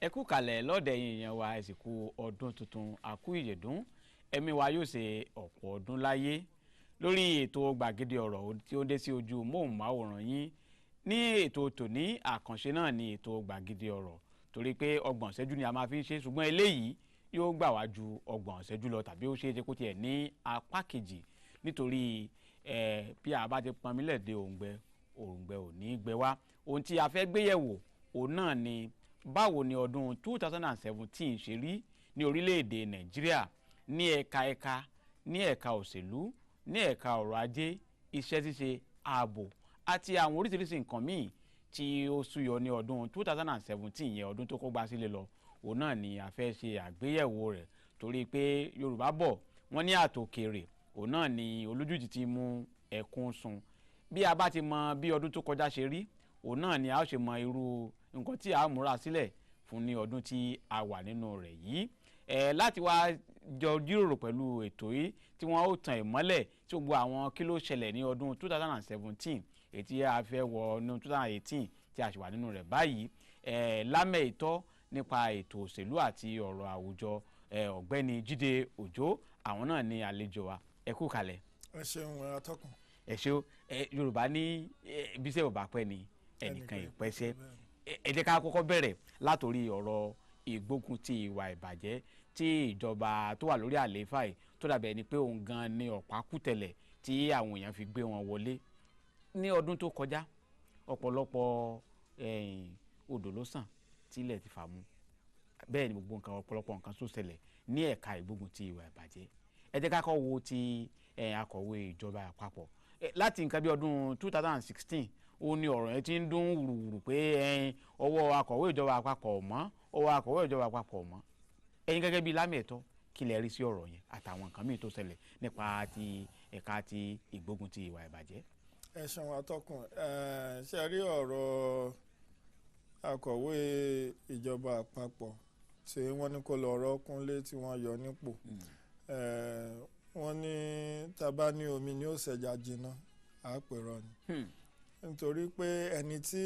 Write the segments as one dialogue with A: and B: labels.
A: Ẹ kú kalẹ̀ lọ́dẹ̀ yìí yẹn wa, ẹ sì kú ọdún tuntun, àkú ìyèdún, ẹ̀mí wa yóò ṣe ọ̀pọ̀ ọdún láyé. Lórí ètò gbàgede ọ̀rọ̀ tí ó ń dé sí ojú móhùnmáwòrán yín ní ètò tòní, àkànṣe náà ní ètò gbàgede ọ̀rọ̀, torí pé 30 ìṣẹ́jú ni a máa fi ń ṣe, ṣùgbọ́n eléyìí yóò gbà wá ju 30 ìṣẹ́jú lọ, tàbí ó ṣeé ṣe kó tiẹ̀ ní apá kejì, nítorí bí a bá ti pọnmílẹ̀ dé òǹgbẹ, òǹgbẹ ò ní gbẹ wá. Ohun tí a fẹ́ gbéyẹ̀wò òun náà ni báwo ni ọdún 2017 ṣe rí ní orílẹ̀-èdè Nàìjíríà, ní ẹ̀ka ẹ̀ka, ní ẹ̀ka òṣèlú, ní ẹ̀ka ọrọ̀ ajé, iṣẹ́ ṣíṣe, ààbò àti àwọn oríṣiríṣi nǹkan míì tí ó súyọ ní ọdún 2017 yẹn, ọdún tó kógbá sílẹ̀ lọ. Òun náà ni a fẹ́ ṣe àgbéyẹ̀wò rẹ̀, torí pé Yorùbá bọ̀ wọ́n ní àtòkèrè òun náà ni olójújì ti mú ẹkún sun. Bí a bá ti mọ bí ọdún tó kọjá ṣe rí, òun náà ni a ó ṣe mọ irú nǹkan tí a múra sílẹ̀ fún ní ọdún tí a wà nínú rẹ̀ yìí. Láti wá jọ jíròrò pẹ̀lú ètò yìí tí wọ́n ó tan ìmọ́lẹ̀ tí gbogbo àwọn kí ló ṣẹlẹ̀ ní ọdún 2017 èyí tí a fẹ́ wọ ní 2018 tí a sì wà nínú rẹ̀ báyìí, lámẹ̀ ìtọ́ nípa ètò òṣèlú àti ọ̀rọ̀ àwùjọ, ọ̀gbẹ́ni Jídé Òjó, àwọn náà ní àlejò wa. Ẹ kú kalẹ̀.
B: Ẹ ṣeun atọ́kùn.
A: Ẹ ṣeun. Yorùbá ní bíṣẹ́ ò bá pẹ́ ni ẹnìkan ìpẹ́ṣẹ́. Ẹ jẹ́ ká kọ́kọ́ bẹ̀rẹ̀ látòrí ọ̀rọ̀ ìgbógun ti ìwà ìbàjẹ́ tí ìjọba tó wà lórí àlééfà yìí tó dàbí ẹni pé òun gan ni ọ̀pá kùtẹ̀lẹ̀ tí àwọn èèyàn fi gbé wọn wọlé. Ní ọdún tó kọjá, ọ̀pọ̀lọpọ̀ odò ló sàn tílẹ̀ ti fà mu, bẹ́ẹ̀ ni gbogbo nǹkan, ọ̀pọ̀lọpọ̀ nǹkan tó ṣẹlẹ̀ ní ẹ̀ka ìgbógun ti ìwà ìbàjẹ́. Ẹ jẹ́ ká kọ́ wo ti akọ̀wé ìjọba àpapọ̀ láti nǹkan bí ọdún 2016. Ó ní ọ̀rọ̀ yẹn ti ń dún wùrùwùrù pé ọwọ́ akọ̀wé ìjọba àpapọ̀ mọ́, ọwọ́ akọ̀wé ìjọba àpapọ̀ mọ́. Ẹ̀yin gẹ́gẹ́ bíi lámì ẹ̀tọ́, kí lẹ rí sí ọ̀rọ̀ yẹn àtàwọn nǹkan míì tó ṣẹlẹ̀ nípa ti ẹ̀ka ti ìgbógun ti ìwà ìbàjẹ́?
B: Ẹ ṣeun atọ́kùn. Ṣe rí ọ̀rọ̀ akọ̀wé ìjọba àpapọ̀ tí wọ́n ní kó lọ rọ́kúnlé tí wọ́n yọ nípò, wọ́n ní tá bá ní omi ni ó ṣẹja jiná, àpèrọ ni, nítorí pé ẹni tí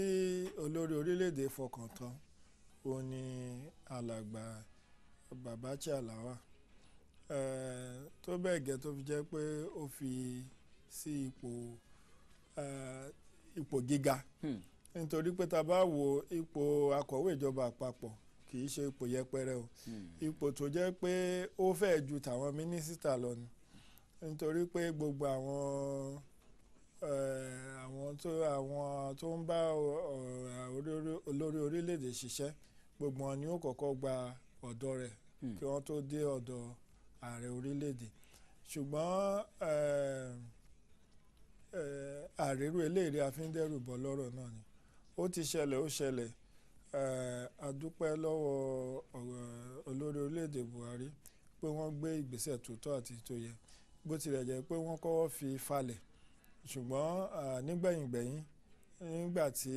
B: olórí orílẹ̀-èdè fọkàn tán òun ni alàgbà Babachir Lawal, tó bẹ́ẹ̀ gẹ́ tó fi jẹ́ pé ó fi sí ipò gíga, nítorí pé tá bá wo ipò akọ̀wé ìjọba àpapọ̀ kì í ṣe ipò yẹpẹrẹ o, ipò tó jẹ́ pé ó fẹ́ ju tàwọn mínísítà lọ ni, nítorí pé gbogbo àwọn tó ń bá olórí orílẹ̀-èdè ṣiṣẹ́, gbogbo wọn ni ó kọ́kọ́ gba ọ̀dọ̀ rẹ̀ kí wọ́n tó dé ọ̀dọ̀ ààrẹ orílẹ̀-èdè. Ṣùgbọ́n àrírú eléyìí a fi ń dẹ́rù bọ́ lọ́rọ̀ náà ni ó ti ṣẹlẹ̀, ó ṣẹlẹ̀. A dúpẹ́ lọ́wọ́ olórí orílẹ̀-èdè Buhari pé wọ́n gbé ìgbésẹ̀ tó tọ́ àti tó yẹ, bó tilẹ̀ jẹ́ pé wọ́n kọ́kọ́ fi falẹ̀, ṣùgbọ́n nígbẹ̀yìngbẹ̀yìn nígbà tí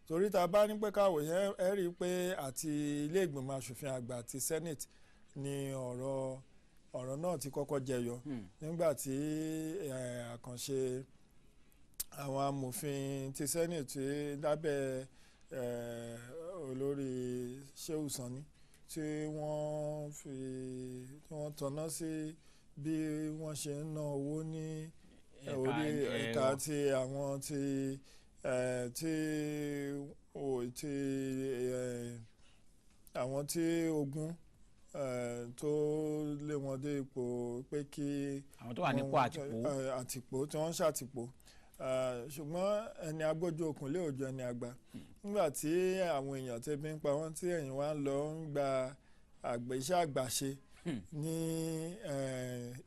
B: torí ta bá ní pé káwọ̀ yẹn, ẹ rí i pé àti ilé ìgbìmọ̀ asòfin àgbà àti Senate ni ọ̀rọ̀ náà ti kọ́kọ́ jẹyọ, nígbà tí àkànṣe àwọn amòfin ti Senate lábẹ́ olórí Shehu Sani tí wọ́n tanná sí bí wọ́n ṣe ń ná owó ní orí ẹ̀ka ti àwọn ti àwọn tí ogun tó lé wọn dé ipò pé kí
A: àwọn tó wà nípò àtìpó
B: àtìpó tí wọ́n ń ṣàtìpó. Ṣùgbọ́n ẹni agbójú okùn lé òjò ẹni àgbà. Nígbà tí àwọn èèyàn tẹ́bi ń pa wọ́n tí ẹ̀yìn wá ń lọ ń gba iṣẹ́ àgbàṣe ní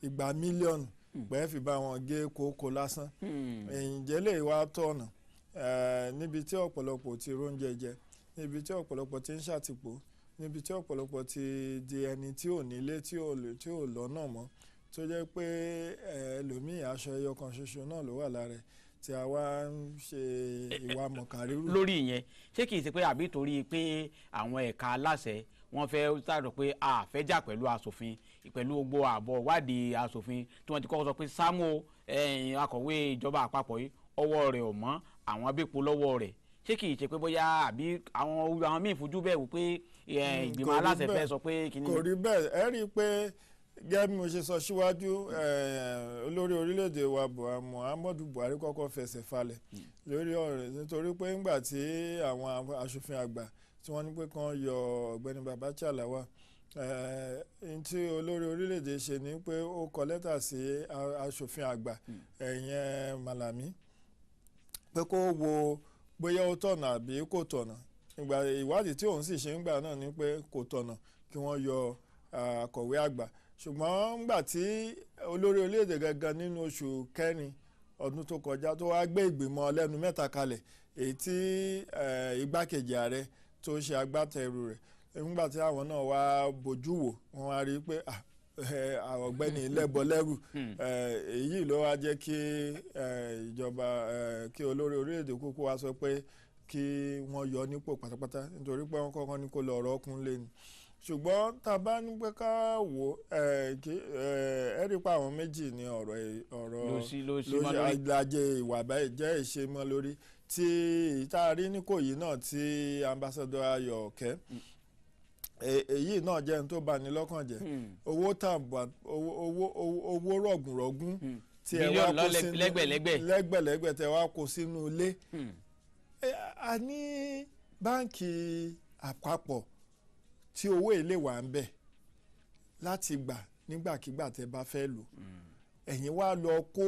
B: igba mílíọ̀nù pẹ́ fi bá wọn gé kókó lásán. Ǹjẹ́ lè wá tọ̀nà níbi tí ọ̀pọ̀lọpọ̀ ti róúnjẹ jẹ, níbi tí ọ̀pọ̀lọpọ̀ ti ń ṣàtìpó, níbi tí ọ̀pọ̀lọpọ̀ ti di ẹni tí ò nílé, tí ò lọ́nà mọ́, tó jẹ́ pé ẹlòmíì aṣọ ẹyọ kan ṣoṣo náà ló wà lára ẹ̀ tí a wá ń ṣe ìwà mọ̀kàrírù.
A: Lórí ìyẹn, ṣé kìí ṣe pé àbí torí pé àwọn ẹ̀ka aláṣẹ wọ́n fẹ́ sàrò pé a fẹ́ jà pẹ̀lú aṣòfin, pẹ̀lú gbogbo àbọ̀ wádìí aṣòfin tí wọ́n ti kọ́kọ́ sọ pé Sámú akọ̀wé ìjọba àpapọ̀ yìí ọwọ́ rẹ̀ ò mọ́, àwọn abẹ́pọ̀ lọ́wọ́ rẹ̀, ṣé kìí ṣe pé bóyá àbí àwọn míì fojú bẹ́ẹ̀ wò pé ìgbìmọ̀ aláṣẹ fẹ́ sọ pé kìíní.
B: Kò rí bẹ́ẹ̀. Ẹ rí i pé gẹ́gẹ́ bí mo ṣe sọ síwájú, olórí orílẹ̀-èdè wa Muhammadu Buhari kọ́kọ́ fẹsẹ̀ falẹ̀ lórí ọ̀rọ̀, nítorí pé ńgbà tí àwọn aṣòfin àgbà tí wọ́n ní pé kán yọ ọ̀gbẹ́ni Babachir Lawal, tí olórí orílẹ̀-èdè ṣe ni pé ó kọ lẹ́tà sí aṣòfin àgbà ẹ̀yẹn Malami pé kó wo bóyá ó tọ̀nà àbí kò tọ̀nà. Ìgbà ìwádìí tí òun sì ṣe ńgbà náà ni pé kò tọ̀nà kí wọ́n yọ akọ̀wé àgbà. Ṣùgbọ́n ńgbà tí olórí orílẹ̀-èdè gangan nínú oṣù kẹrin ọdún tó kọjá tó wá gbé ìgbìmọ̀ lẹ́nu mẹ́ta kalẹ̀, èyí tí igbákejì ààrẹ tó ṣe agbátẹrù rẹ̀, nígbà tí àwọn náà wá bójú wò, wọ́n wá rí i pé ọ̀gbẹ́ni lẹ́bọ lẹ́rù. Èyí ló wá jẹ́ kí ìjọba kí olórí orílẹ̀-èdè kúkú wá sọ pé kí wọ́n yọ nípò pátápátá, nítorí pé wọ́n kọ́kọ́ ní kó lọ ọ̀rọ̀ ọkùn lé ni. Ṣùgbọ́n tá a bá ní pé ká wò ẹ rí pa àwọn méjì ní ọ̀rọ̀ ló ṣe ìwà jẹ́ ìṣe mọ́ lórí tí ìta rí ní Ìkòyí náà tí ambassador Ayọ̀ Ọ̀kẹ́, èyí náà jẹ́ ohun tó bani lọ́kàn jẹ́. Owó tàǹbà owó rọ̀gùnrọ̀gùn tí ẹ wá kó sínú lẹ́gbẹ̀lẹ́gbẹ̀ tẹ wá kó sínú ilé. A ní báǹkì àpapọ̀ tí owó èlé wà ń bẹ̀ láti gbà nígbàkigbà tẹ bá fẹ́ lò, ẹ̀yin wá lọ kó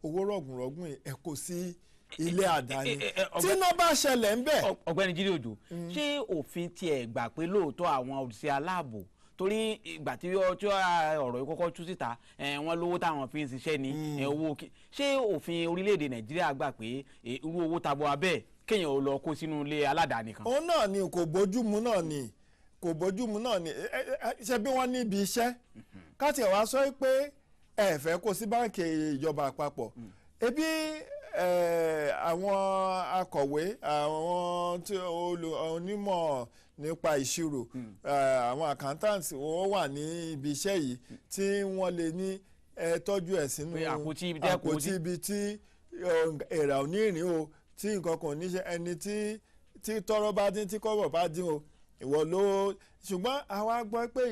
B: owó rọ̀gùnrọ̀gùn ẹ̀ kó sí ilé àdáni tí iná bá ṣẹlẹ̀ ń bẹ̀.
A: Ọ̀gbẹ́ni Jídé Òjó, ṣé òfin tiẹ̀ gbà pé lóòótọ́ àwọn òṣìṣẹ́ aláàbò, torí ìgbà tí ọ̀rọ̀ yìí kọ́kọ́ tú síta wọ́n lówó táwọn fi ń ṣiṣẹ́ ní owó, ṣé òfin orílẹ̀-èdè Nàìjíríà gbà pé irú owó tabua bẹ́ẹ̀ kéèyàn ò lọ kó sínú ilé aládàáni kan?
B: Òun náà ni kò bójúmu náà ni kò bójúmu náà ni. Ṣe bí wọ́n níbi iṣẹ́ káti ẹ̀ wá sọ pé ẹ fẹ́ kó sí báǹkì ìjọba àpapọ̀, ebi àwọn akọ̀wé, àwọn onímọ̀ nípa ìṣirò, àwọn accountants wọ́n wà ní ibi iṣẹ́ yìí tí wọ́n lè ní ẹ tọ́jú ẹ̀ sínú àpótí ibi tí èrà ò ní ìrìn o, tí nǹkan kan ò ní ṣe ẹni tí tọ́rọ́ bá dín tí kọ́bọ̀ bá dín o ìwọ ló. Ṣùgbọ́n àwa gbọ́ pé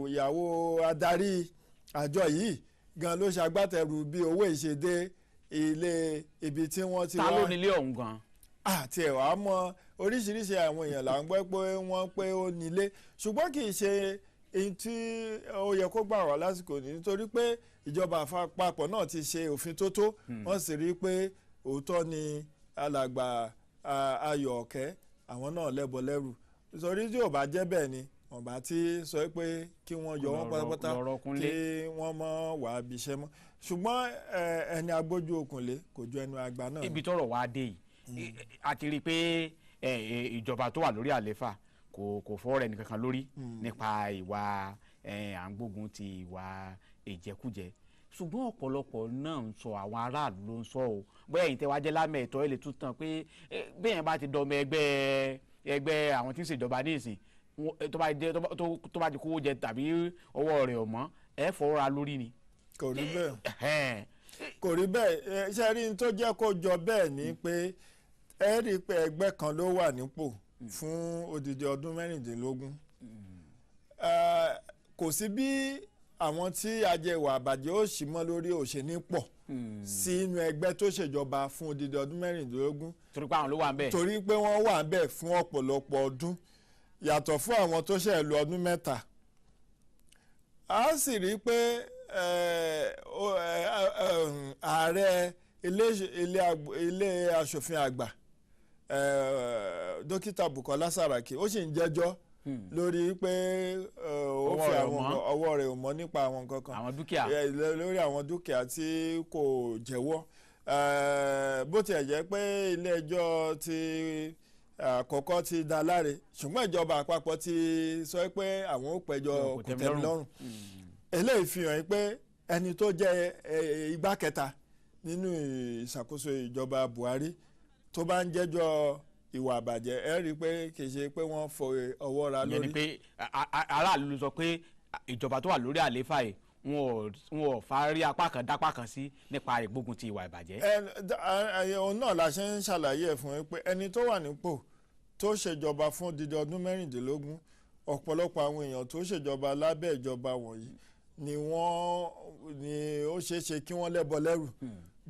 B: ìyàwó adarí àjọ yìí gan ló ṣagbátẹrù bí owó ìṣèdè ilé ibi tí wọ́n ti wá.
A: Ta ló nílé ọ̀hún gan?
B: Àti ẹ̀wà mọ oríṣiríṣi àwọn èèyàn là ń gbọ́ pé wọ́n pé ó nílé, ṣùgbọ́n kì í ṣe èyí tí ó yẹ kó gbà wá lásìkò ní, nítorí pé ìjọba àpapọ̀ náà ti ṣe òfin tó tó, wọ́n sì rí i pé òótọ́ ni alàgbà Ayọ̀ Ọ̀kẹ́ àwọn náà lẹ́bọ lẹ́rù, nítorí tí ò bá jẹ́ bẹ́ẹ̀ ni wọ́n bá ti sọ pé kí wọ́n yọ wọ́n pátápátá kí wọ́n mọ́ wàá bí iṣẹ́ mọ́. Ṣùgbọ́n ẹni agbójú okùnlé kò ju ẹnu àgbà náà.
A: Ibi tọ́rọ̀ wá dé yìí a ti rí i pé ìjọba tó wà lórí àléfà kò fọ́ rẹ̀ nìkankan lórí nípa ìwà à ń gbógun ti ìwà ìjẹkújẹ, ṣùgbọ́n ọ̀pọ̀lọpọ̀ náà ń sọ, àwọn aráàlú ló ń sọ o, bóyá ẹ̀yin tẹ́ wá jẹ́ lámẹ̀ ẹ̀tọ́ ẹ̀ lè tún tán pé bẹ́ẹ̀ bá ti dọmọ ẹgbẹ́ àwọn tí ń ṣèjọba ní ìsìn tó bá ti kówó jẹ tàbí ọwọ́ rẹ̀ ò mọ́ ẹ fọwọ́ra lórí ni.
B: Kò rí bẹ́ẹ̀, kò rí bẹ́ẹ̀. Ṣe rí n tó jẹ́ kó jọ bẹ́ẹ̀ ni pé ẹ rí i pé ẹgbẹ́ kan ló wà nípò fún odidi ọdún 16. Kò sí bí àwọn tí ajẹwà àbàjẹ́ ó sì mọ́ lórí òṣèlú pọ̀ sínú ẹgbẹ́ tó ṣèjọba fún odidi ọdún 16.
A: Torí pé àwọn ló wà ń bẹ̀.
B: Torí pé wọ́n wà ń bẹ̀ fún ọ̀pọ̀lọpọ̀ ọdún. Yàtọ̀ fún àwọn tó ṣẹ̀ lò ọdún 3. A sì rí pé ààrẹ ilé aṣòfin àgbà, dókítà Bukola Saraki, ó sì ń jẹ́jọ́ lórí pé ó fi àwọn ọwọ́ rẹ̀ ò mọ́ nípa àwọn nǹkan kan,
A: àwọn dúkìá,
B: lórí àwọn dúkìá tí kò jẹ́wọ́. Bó tiẹ̀ jẹ́ pé ilé ẹjọ́ ti àkọ́kọ́ ti dá láre, ṣùgbọ́n ìjọba àpapọ̀ ti sọ pé àwọn ò pẹjọ́ kòtẹ́milọ́rùn. Eléyìí fi hàn pé ẹni tó jẹ́ igbá kẹta nínú ìṣàkóso ìjọba Buhari tó bá ń jẹ́jọ́ ìwà àbàjẹ́, ẹ rí i pé kì í ṣe pé wọ́n fọ ọwọ́ ra lórí.
A: Ìyẹn ni pé aráàlú ló sọ pé ìjọba tó wà lórí àlééfà yìí wọn ò fárí apá kan dápá kan sí nípa ìgbógun ti ìwà ìbàjẹ́.
B: Òun náà la ṣe ń ṣàlàyé ẹ̀ fún yín pé ẹni tó wà nípò tó ṣèjọba fún odidi ọdún 16, ọ̀pọ̀lọpọ̀ àwọn èèyàn tó ṣèjọba lábẹ́ ìjọba wọ̀nyí ni wọ́n ni ó ṣeé ṣe kí wọ́n lẹ́bọ lẹ́rù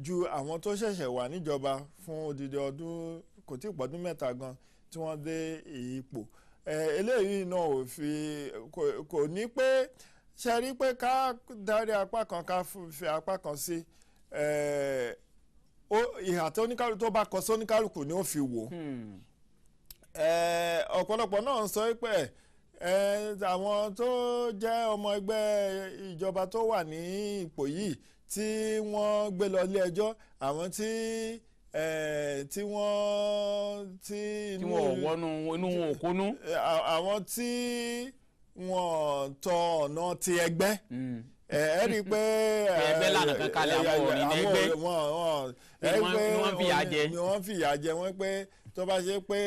B: ju àwọn tó ṣẹ̀ṣẹ̀ wà níjọba fún odidi ọdún kò tí ì pọ̀dún 3 gan tí wọ́n dé ipò. Eléyìí náà ò fi kò ní pé ṣe rí pé ká darí apá kan ká fi apá kan sí ìhà tó oníkálukú tó bá kọ sóníkálukú ni ó fi wò. Ọ̀pọ̀lọpọ̀ náà ń sọ pé àwọn tó jẹ́ ọmọ ẹgbẹ́ ìjọba tó wà ní ipò yìí tí wọ́n gbé lọ ilé ẹjọ́, àwọn tí wọ́n tí
A: wọ́n wọnú inú wọn ò kónú,
B: àwọn tí wọ́n tọ ọ̀nà ti ẹgbẹ́. Ẹ rí i pé
A: ẹgbẹ́ lànà kan kalẹ̀, àwọn òrìn ẹgbẹ́ ni wọ́n fìyà jẹ,
B: ni wọ́n fìyà jẹ wọ́n pé tó bá ṣe pé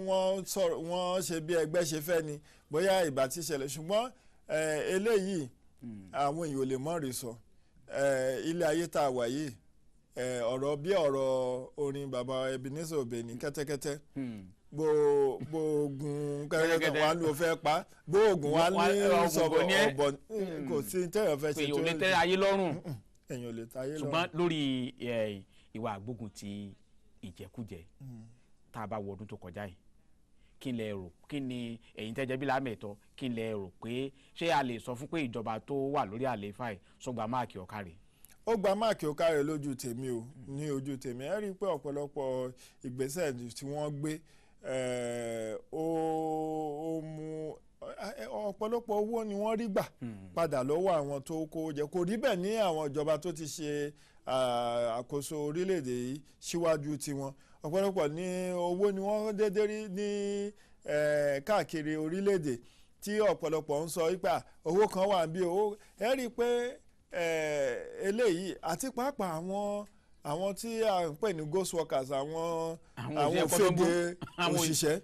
B: wọ́n sọ̀rọ̀ wọ́n ṣe bí ẹgbẹ́ ṣe fẹ́ ni bóyá ìbá ti ṣẹlẹ̀. Ṣùgbọ́n eléyìí àwọn èèyàn ò lè mọ̀ rí sọ. Ilé ayé tá a wà yìí, ọ̀rọ̀ bí ọ̀rọ̀ orin bàbá Ebenezer Obey ní kẹ́tẹ́kẹ́tẹ́, gbóògùn kẹ́tẹ́kẹ́tẹ́ wà ní o fẹ́ pa, gbóògùn wà ní sọ̀bọ̀ ọ̀bọ̀, kò sí tẹ́yọ̀ fẹ́ ṣe tó
A: èèyàn ò lè tẹ́ ayé lọ́rùn,
B: èèyàn ò lè tẹ́ ayé lọ́rùn.
A: Ṣùgbọ́n lórí ìwà àgbógun ti ìjẹkújẹ tá a bá wo ọdún tó kọjá yìí, kí n lẹ rò, kí ni ẹ̀yin tẹ́jẹ́ bí lámẹ̀tọ́, kí n lẹ rò pé ṣé a lè sọ fún pé ìjọba tó wà lórí àlééfà yìí sọgbà máàkì ọ̀kàrẹ̀?
B: Ó gba máàkì ọ̀kàrẹ̀ lójú tèmi o, ní ojú tèmi. Ẹ rí i pé ọ̀pọ̀lọpọ̀ ìgbésẹ̀ tí wọ́n gbé ó mú ọ̀pọ̀lọpọ̀ owó ni wọ́n rí gbà padà lọ́wọ́ àwọn tó kó jẹ. Kò rí bẹ́ẹ̀ ní àwọn ìjọba tó ti ṣe àkóso orílẹ̀-èdè yìí síwájú tiwọn. Ọ̀pọ̀lọpọ̀ ní owó ni wọ́n dédé rí ní káàkiri orílẹ̀-èdè tí ọ̀pọ̀lọpọ̀ ń sọ wípé owó kan wà bí owó. Ẹ rí i pé eléyìí àti pàápàá àwọn tí a ń pè ní ghost workers, àwọn òfegè òṣìṣẹ́,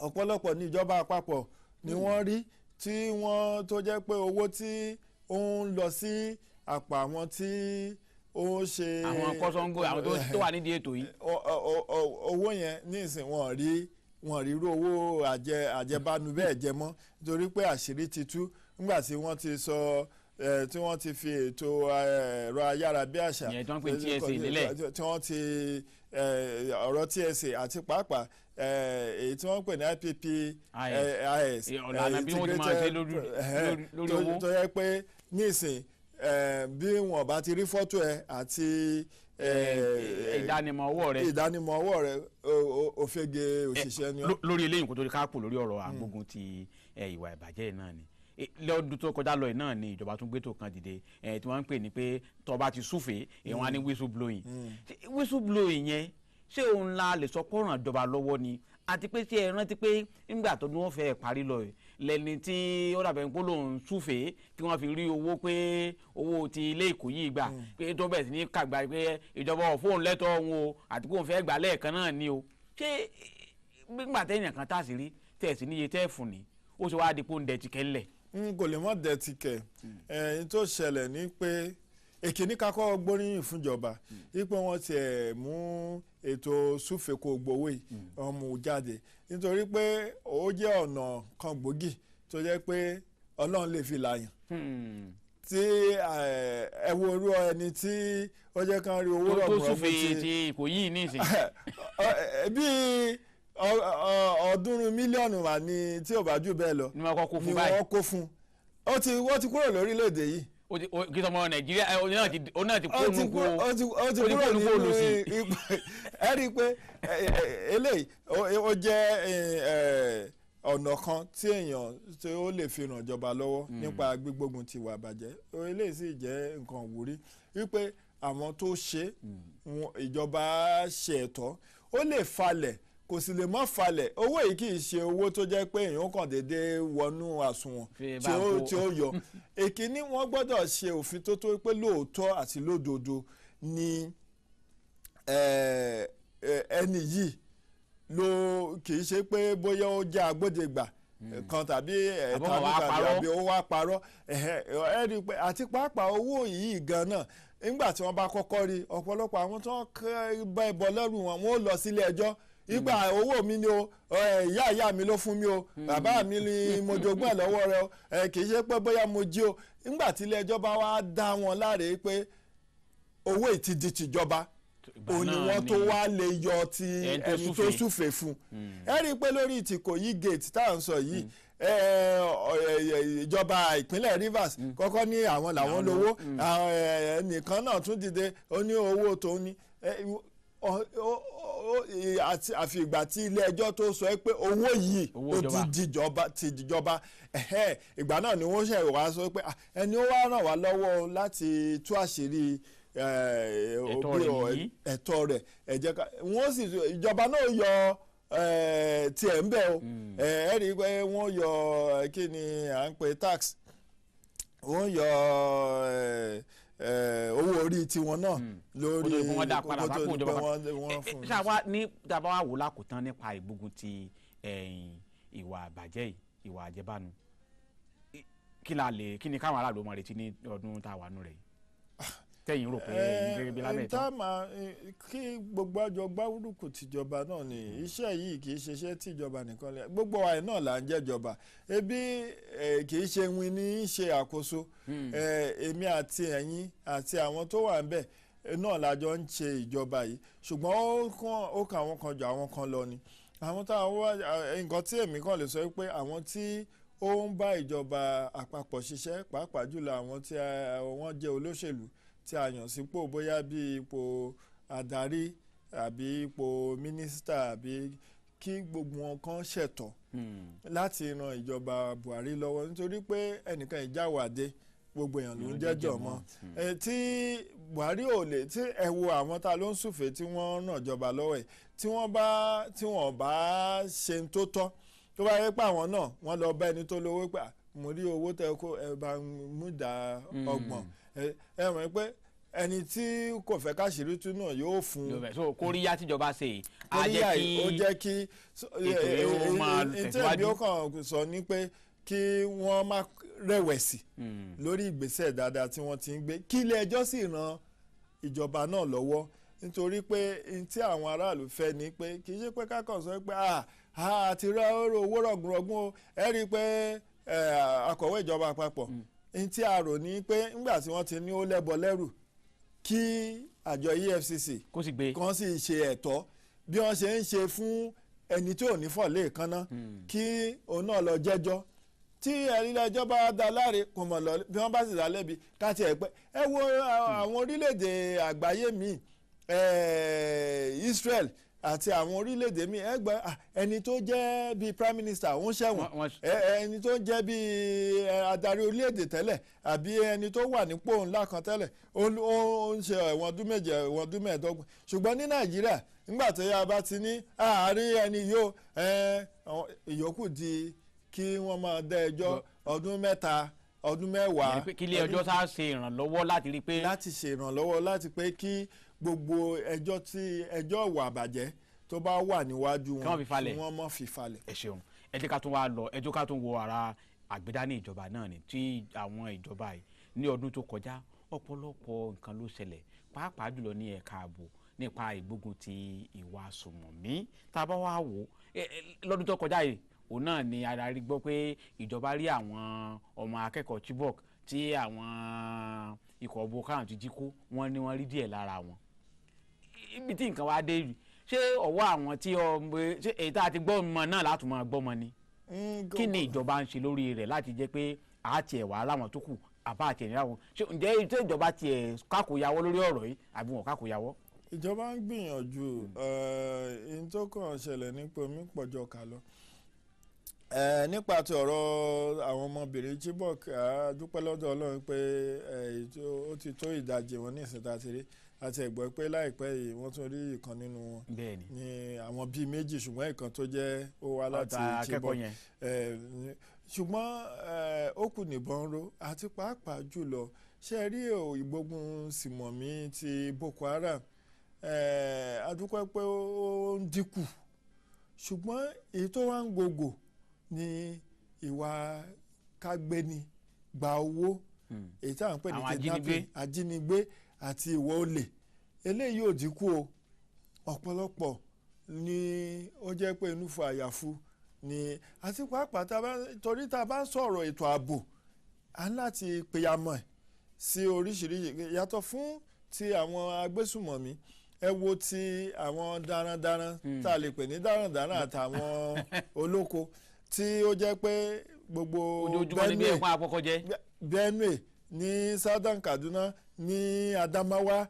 B: ọ̀pọ̀lọpọ̀ ní ìjọba àpapọ̀ ni wọ́n rí tí wọ́n tó jẹ́ pé owó tí ó ń lọ sí àpò àwọn tí ó ń ṣe
A: àwọn kọ́sọ́ńgò, àwọn tó wà nídìí ètò yìí,
B: owó yẹn ní ìsìn wọn rí irú owó àjẹbánu bẹ́ẹ̀ jẹ mọ́, nítorí pé àṣírí ti tú nígbà tí wọ́n ti sọ tí wọ́n ti fi ètò ẹ̀rọ ayárabíàṣá
A: tí wọ́n pè TSA nílẹ̀,
B: tí wọ́n ti ọ̀rọ̀ TSA àti pàápàá èyí tí wọ́n pè ní IPPIS,
A: ọ̀nà bí wọ́n ti máa ṣe lórí owó
B: tó yẹ pé nísìn bí wọ́n bá ti rí fọ́tò ẹ àti
A: ìdánimọ̀ ọwọ́ rẹ,
B: ìdánimọ̀ ọwọ́ rẹ, òfegè òṣìṣẹ́ ni.
A: Lórí eléyìí kò tó di káàpù lórí ọ̀rọ̀ àgbógun ti ìwà ìbàjẹ́ náà ni lọ́dún tó kọjá lọ yìí náà ni ìjọba tún gbé tó kan dìde tí wọ́n ń pè ní pé tó bá ti súfèé ìwọ̀n á ní whistle blowing. Whistle blowing yẹn ṣé òun la lè sọ kó ràn ìjọba lọ́wọ́ ni? Àti pé ṣé ẹ rántí pé nígbà tó ní wọ́n fẹ́ parí lọ yìí lẹ́ni tí ó dàbẹ̀ ń pọ́ lòun súfèé tí wọ́n fi rí owó pé owó ti ilé Ìkòyí gbà pé tó bẹ̀rẹ̀ sí ní kàgbà pé ìjọba ò fóun lẹ́tọ̀ọ́ òun o àti pé òun fẹ́ gbà lẹ́ẹ̀kan náà ni o. Ṣé nígbà tẹ́yìn kan tá a sì rí tẹ̀ sí níye tẹ́ fún ni ó ṣe wáá di pé ó ń dẹ̀ tìkẹ́ ńlẹ̀?
B: N kò lè mọ̀ dẹ̀ tìkẹ́. Ẹ̀yìn tó ṣẹlẹ̀ ni pé èkíní kakọ́ gbóríyìn fúnjọba wípé wọ́n ti ẹ̀ mú ètò súfèkó gbowó yìí wọ́n mú jáde, nítorí pé ó jẹ́ ọ̀nà kan gbòógì tó jẹ́ pé Ọlọ́run lè fi làyàn. Tí ẹ wo irú ẹni tí ó jẹ́ kán rí owó rọ̀mùrọ̀mù
A: tó súfèé ti Ìkòyí nísìnyí.
B: Bí 300 mílíọ̀nù wà ní tí ò bá jù bẹ́ẹ̀ lọ
A: ni wọ́n kọ́ kó fún
B: ni
A: báyìí.
B: wọ́n kó fún. Ó ti kúrò lórílẹ̀‐èdè yìí.
A: Kí sọmọ Nàìjíríà ó náà ti kó nùkú
B: ó ti kúrò nínú ipò. Ẹ rí i pé eléyìí ó jẹ́ ọ̀nà kan tí èèyàn tí ó lè fi ràn ìjọba lọ́wọ́ nípa gbígbógun ti ìwà àbàjẹ́. Eléyìí sì jẹ́ nǹkan ìwúrí wípé àwọn tó ṣe ìjọba ṣe ẹ̀tọ́, ó lè falẹ̀, kò sì lè mọ́ falẹ̀. Owó yìí kì í ṣe owó tó jẹ́ pé èèyàn kàn déédéé wọnú àsùnwọ̀n tí ó yọ. Èkíní, wọ́n gbọ́dọ̀ ṣe òfin tó tó pé lóòótọ́ àti lódodo ni ẹni yìí ló kì í ṣe pé bóyá ó jẹ́ agbódegbà kan tàbí ẹ̀ta tàbí ó wá parọ́. Ẹ rí i pé àti pàápàá owó yìí gan náà nígbà tí wọ́n bá kọ́kọ́ rí ọ̀pọ̀lọpọ̀ àwọn tó ń bá ẹbọ lẹ́rù wọn, wọ́n ó lọ sílé ẹjọ́. Ìgbà owó mi ni o, ìyá mi ló fún mi o, bàbá mi ni mo jogún ẹ̀ lọ́wọ́ rẹ o, kì í ṣe pé bóyá mo jí o. Nígbà tí ilé ẹjọ́ bá wá dá wọn láre pé owó yìí ti di tìjọba, òun ni wọ́n tó wá lè yọ ti ẹni tó súfèé fún. Ẹ rí i pé lórí Ìkòyí gate tá à ń sọ yìí, ìjọba ìpínlẹ̀ Rivers kọ́kọ́ ní àwọn làwọn lówó, ẹnìkan náà tún dìde ó ní owó tó ní, àfi ìgbà tí ilé ẹjọ́ tó sọ pé owó yìí ó ti dìjọba, ìgbà náà ni wọ́n ṣe wá sọ pé ẹni ó wá ràn wá lọ́wọ́ láti tú àṣírí ẹ̀tọ́ rẹ̀, ẹ jẹ́ ká wọ́n sì ìjọba náà yọ tiẹ̀ ń bẹ̀ o. Ẹ rí i pé wọ́n yọ kí ni à ń pè tax, wọ́n yọ owó orí tiwọn náà lórí
A: kótó ní pé wọ́n fún un. Ṣáwa ní dábàá wà wò lákòótán nípa ìgbógun ti ìwà àbàjẹ́ yìí, ìwà àjẹbánu, kí ni káwọn aráàlú máa retí ní ọdún tá a wà nù rẹ̀ yìí tẹ́yìn rò pé gẹ́gẹ́ bí lábẹ́ ìtàn?
B: Kí gbogbo àjọ gbárùkù tìjọba náà ni iṣẹ́ yìí kì í ṣe iṣẹ́ tìjọba nìkan lẹ, gbogbo wa náà là ń jẹ́jọba. Ebi kì í ṣe win ní í ṣe àkóso, èmi àti ẹ̀yin àti àwọn tó wà ńbẹ̀ náà la jọ ń ṣe ìjọba yìí, ṣùgbọ́n ó kàn àwọn kan jù àwọn kan lọ ni. Àwọn táwọn nǹkan tí èmi kàn lè sọ pé àwọn tí ó ń bá ìjọba àpapọ̀ ṣiṣẹ́, pàápàá jùlọ àwọn tí wọ́n jẹ́ olóṣèlú tí a yàn sípò, bóyá bí ipò adarí àbí ipò mínísítà, àbí kí gbogbo wọn kan ṣẹ̀tọ́ láti ran ìjọba Buhari lọ́wọ́, nítorí pé ẹnìkan ìjáwádé gbogbo èèyàn ló ń jẹ́jọ́ mọ́. Tí Buhari ò lè tí ẹ wo àwọn tá ló ń súfèé tí wọ́n ràn ìjọba lọ́wọ́ ẹ̀, tí wọ́n bá ṣe ń tó tọ́, tó bá yẹ pé àwọn náà wọ́n lọ bá ẹni tó lówó pé mo rí owó tẹ kó ẹ bá mú ìdá 30, ẹ mọ̀ pé ẹni tí kò fẹ́ káṣírí tú náà yóò fún
A: un. So kóríyá tíjọba ṣe á jẹ́ kí ètò yóò máa tẹ̀síwájú.
B: Ìtẹ̀bí ó kàn sọ ní pé kí wọ́n má rẹ̀wẹ̀sì lórí ìgbésẹ̀ dáadáa tí wọ́n ti ń gbé, kí ilé ẹjọ́ sì ran ìjọba náà lọ́wọ́, nítorí pé tí àwọn aráàlú fẹ́ ni pé kì í ṣe pé kákan sọ pé àti owó rọ̀gùnrọ̀gùn o. Ẹ rí i pé akọ̀wé ìjọba àpapọ̀ n tí a rò ní pé ńgbà tí wọ́n ti ní ó lẹ́bọ lẹ́rù kí àjọ EFCC kan sì ṣe ẹ̀tọ́ bí wọ́n ṣe ń ṣe fún ẹni tí ò ní fọ̀ léèkánná, kí òun náà lọ jẹ́jọ́. Tí ilé ẹjọ́ bá dá láre kò mọ̀ lọ, bí wọ́n bá sì dá lẹ́bi káti ẹ̀ pẹ́. Ẹ wo àwọn orílẹ̀-èdè àgbáyé míì, Israel àti àwọn orílẹ̀-èdè míì, ẹ gbọ́ ẹni tó jẹ́ bíi prime minister òun ṣẹ̀wọ̀n, ẹni tó jẹ́ bíi adarí orílẹ̀-èdè tẹ́lẹ̀ àbí ẹni tó wà nípò ńlá kan tẹ́lẹ̀ ó ń ṣe ẹ̀wọ̀n ọdún 7, ẹ̀wọ̀n ọdún 25. Ṣùgbọ́n ní Nàìjíríà nígbà tó yá bá ti ní àárín ẹni yóò ìyókù di kí wọ́n máa dá ẹjọ́ ọdún 3, ọdún 10.
A: Kí ilé ẹjọ́ sá ṣe ìrànlọ́wọ́ láti rí pé.
B: Láti ṣe ìrànlọ́wọ́ láti pé kí gbogbo ẹjọ́ tí ẹjọ́ ìwà àbàjẹ́ tó bá wà níwájú wọn kí wọ́n má fi falẹ̀.
A: Ẹ ṣeun, ẹ jẹ́ ká tún wá lọ, ẹ jẹ́ ká tún wo ara àgbédání ìjọba náà ni tí àwọn ìjọba yìí ní ọdún tó kọjá ọ̀pọ̀lọpọ̀ nǹkan ló ṣẹlẹ̀, pàápàá jùlọ ní ẹ̀ka ààbò nípa ìgbógun ti ìwà sùmọ̀mí. Tá a bá wá wò lọ́dún tó kọjá yìí, òun náà ni ara rí gbọ́ pé ìjọba rí àwọn ọmọ akẹ́kọ̀ọ́ Chibok tí àwọn ikọ̀ Boko Haram ti jí kó, wọ́n ní wọ́n rí díẹ̀ lára wọn. Ibi tí nǹkan wá dé Ṣé ọwọ́ àwọn tí ṣé èyí tá a ti gbọ́ mọ náà láti máa gbọ́ mọ ni? Kí ni ìjọba ń ṣe lórí rẹ̀ láti jẹ́ pé àti ẹ̀wà aláwọn tó kù àbá àti ẹ̀yìn láwọn? Ṣé ǹjẹ́ ìjọba tiẹ̀ kákòyàwó lórí ọ̀rọ̀ yìí àbí wọn kákòyàwó?
B: Ìjọba ń gbìyànjú. Ẹ̀ẹ́n tó kàn ṣẹlẹ̀ ní pé omi pọ̀jọ kà lọ. Nípa ti ọ̀rọ̀ àwọn ọmọbìnrin Chibok, a dúpẹ́ lọ́dọ̀ Ọlọ́run pé ó ti tó ìdajì wọn ní ìsìn tá a ti rí, àti ẹ̀gbọ́ pé láìpẹ́ yìí wọ́n tún rí ìkan nínú wọn ní àwọn bíi méjì, ṣùgbọ́n ìkan tó jẹ́ ó wá láti Chibok. Ṣùgbọ́n ó kù níbọn ró, àti pàápàá jùlọ ṣe rí ìgbógun sìmọ̀mí ti Boko Haram, a dúpẹ́ pé ó ń dínkù, ṣùgbọ́n èyí tó wá ń gògò ní ìwà kágbéni gba owó, èyí tí à ń pè ní kidnapping, ajínigbé àti ìwà olè. Eléyìí ò dínkù o. Ọ̀pọ̀lọpọ̀ ni ó jẹ́ pé inú fún àyàfu ni, àti pàápàá torí tá a bá ń sọ̀rọ̀ ètò ààbò, a ní láti pèyàmọ̀ sí oríṣiríṣi yàtọ̀ fún ti àwọn agbésùmọ̀mí. Ẹ wo ti àwọn darandaran tá a lè pè ní darandaran àtàwọn olóko tí ó jẹ́ pé gbogbo Benue ní Southern Kaduna ní Adamawa,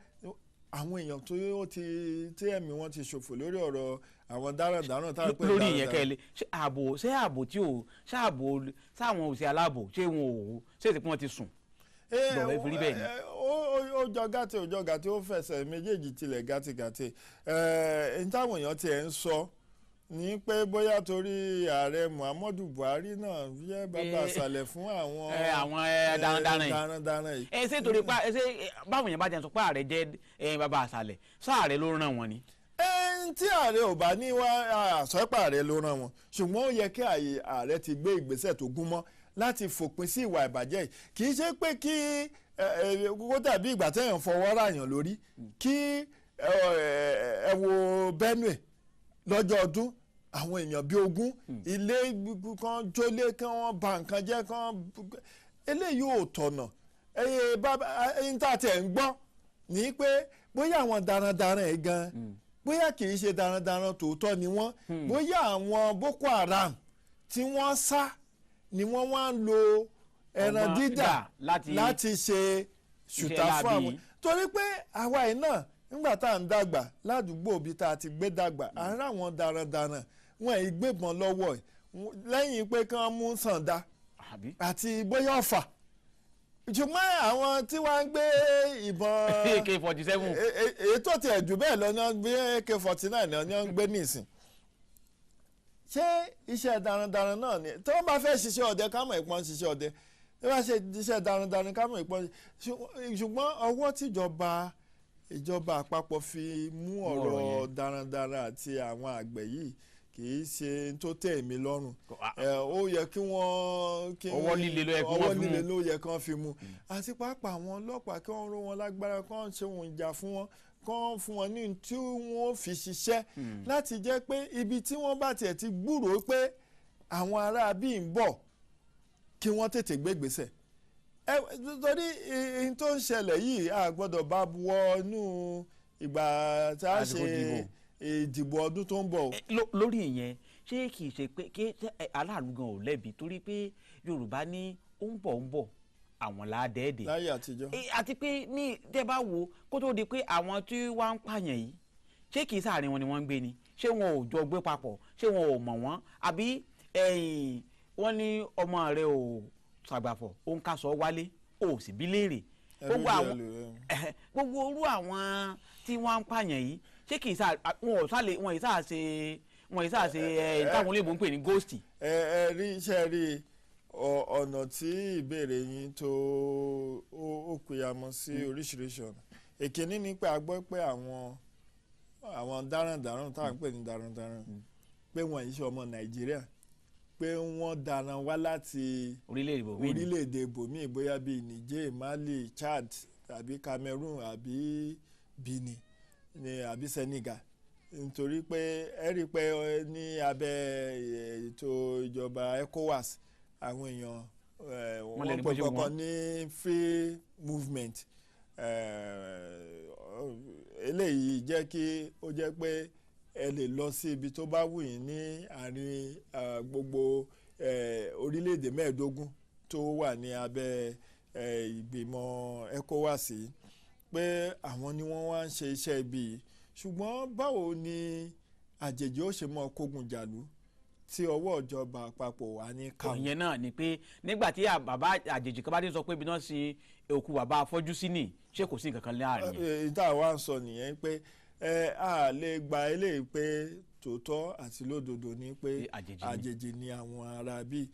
B: àwọn èèyàn tó ti tí ẹ̀mí wọn ti ṣòfò lórí ọ̀rọ̀ àwọn darandaran tá a pè ní
A: lórí ìyẹn kẹ́lẹ́. Ṣé ààbò, ṣé ààbò tí ò ṣé ààbò sáwọn òsì aláàbò, ṣé wọn ò ṣé èsì pé wọ́n ti sùn? Lọ́rọ̀ ìfi rí bẹ́ẹ̀ ni.
B: Ó jọ gàtè, ó jọ gàtè, ó fẹsẹ̀ méjèèjì tilẹ̀ gàtìgàtì. Ẹ̀ẹ́n táwọn èèyàn tiẹ̀ ń sọ ní pé bóyá torí ààrẹ Muhammadu Buhari náà yẹ bàbá àṣàlẹ̀ fún àwọn
A: àwọn darandaran
B: yìí.
A: Ẹ ṣé torí pa ẹ ṣé báwọn èèyàn bá jẹun sọ pé ààrẹ jẹ́ bàbá àṣàlẹ̀, sáàrẹ ló ràn wọ́n ni?
B: Tí ààrẹ ò bá ní wá àṣọpà ààrẹ ló ràn wọ́n, ṣùgbọ́n ó yẹ kí ààrẹ ti gbé ìgbésẹ̀ tó gún mọ́ láti fòpin sí ìwà ìbàjẹ́ yìí. Kì í ṣe pé kí kó dàbí ìgbà téèyàn fọwọ́ ràyàn lórí. Kí ẹ wo Benue lọ́jọ́ ọdún, àwọn èèyàn bíi 20 ilé kan jólé, kí wọ́n bà nǹkan jẹ́, kan eléyìí ò tọ̀nà. Ẹyìn tá a tiẹ̀ ń gbọ́ ní pé bóyá àwọn darandaran ẹ̀ gan, bóyá kì í ṣe darandaran tòótọ́ ni wọ́n, bóyá àwọn Boko Haram tí wọ́n sá ni wọ́n wá ń lo ẹran dídà láti ṣe ṣùtá fún àwọn. Torí pé àwa yìí náà nígbà tá à ń dàgbà ládùúgbò bíi tá a ti gbé dàgbà, à ń ráwọn darandaran wọn ì gbébọn lọ́wọ́ ẹ̀ lẹ́yìn pé kí wọ́n mú sànda àti bóyá ọ̀fà. Ṣùgbọ́n àwọn tí wọ́n ń gbé ìbọn
A: AK-47
B: èyí tó tiẹ̀ jù bẹ́ẹ̀ lọ ní wọ́n gbé AK-49 ni wọ́n ń gbé nísìn. Ṣé iṣẹ́ darandaran náà ni? Tí wọ́n bá fẹ́ ṣiṣẹ́ ọdẹ ká mọ̀ ìpọ́n ṣiṣẹ́ ọdẹ, tí wọ́n bá ṣe iṣẹ́ darandaran ká mọ̀ ìpọ́n. Ṣùgbọ́n ọwọ́ tíjọba ìjọba àpapọ̀ fi mú ọ̀rọ̀ darandaran àti àwọn àgbẹ̀ yìí kì í ṣe tó tẹ́ èmi lọ́rùn. Ó yẹ kí wọ́n
A: ọwọ́ líle
B: ló yẹ kí wọ́n fi mú, àti pàápàá àwọn ọlọ́pàá kí wọ́n ró wọn lágbára, kí wọ́n ṣe ohun ìjà fún wọn, kí wọ́n fún wọn ní tí wọ́n fi ṣiṣẹ́, láti jẹ́ pé ibi tí wọ́n bá tiẹ̀ ti gbúròó pé àwọn ará bíi ń bọ̀ kí wọ́n tètè gbé ìgbésẹ̀. Torí ohun tó ń ṣẹlẹ̀ yìí a gbọ́dọ̀ bá wọ inú ìgbà tá a ṣe ìdìbò ọdún tó ń bọ̀.
A: Lórí ìyẹn, ṣé kì í ṣe pé kí aláàlú gan ò lẹ́bi? Torí pé Yorùbá ní ó ń bọ̀ ń bọ̀ àwọn làádẹ́ẹ̀dẹ̀
B: láyé àtijọ́.
A: Àti pé ní tẹ́ bá wo kó tó di pé àwọn tí wọ́n ń pààyàn yìí, ṣé kì í sáàrin wọn ni wọ́n ń gbé ni? Ṣé wọn ò jọ gbé papọ̀? Ṣé wọn ò mọ̀ wọ́n? Àbí wọ́n ní ọmọ rẹ ò ṣàgbàfọ̀, ó ń kásọ̀ wálé, ó sì bí léèrè. Gbogbo orú àwọn tí wọ́n ń pààyàn yìí, ṣé kì í sá wọn ò sá lè wọn ì sáà ṣe wọn ì sáà ṣe táwọn olóyìnbó ń pè ní ghost.
B: Ẹ rí iṣẹ́ rí ọ̀nà tí ìbéèrè yín tó ó kúyàmọ́ sí oríṣiríṣi ọ̀nà. Èkíní ni pé a gbọ́ pé àwọn darandaran tá à ń pè ní darandaran pé wọ́n yìí ṣe ọmọ Nàìjíríà, pé wọ́n daran wá láti orílẹ̀-èdè ibòmíì, bóyá bíi Niger, Mali, Chad tàbí Cameroon àbí Benin àbí Senegal. Nítorí pé ẹ rí i pé ní abẹ́ ètò ìjọba ECOWAS àwọn èèyàn wọ́n pè kankan ní free movement. Eléyìí jẹ́ kí ó jẹ́ pé Ẹ lè lọ sí ibi tó bá wù yín ní àárín gbogbo orílẹ̀-èdè 15 tó wà ní abẹ́ ìgbìmọ̀ ECOWAS yìí, pé àwọn ni wọ́n wá ń ṣe iṣẹ́ ibi yìí. Ṣùgbọ́n báwo ni àjèjì ó ṣe mọ́ kógun jàlú tí ọwọ́ ìjọba àpapọ̀ wà ní káwọn?
A: Ìyẹn náà ni pé nígbà tí bàbá àjèjì kan bá ti sọ pé ibi náà sin òkú bàbá afọ́jú sí ni, ṣé kò sí nǹkan kan láàrin yẹn?
B: Ìta wa ń sọ nìyẹn pé a lè gba eléyìí pé tòótọ́ àti lódodo ni pé àjèjì ni àwọn ará bíi.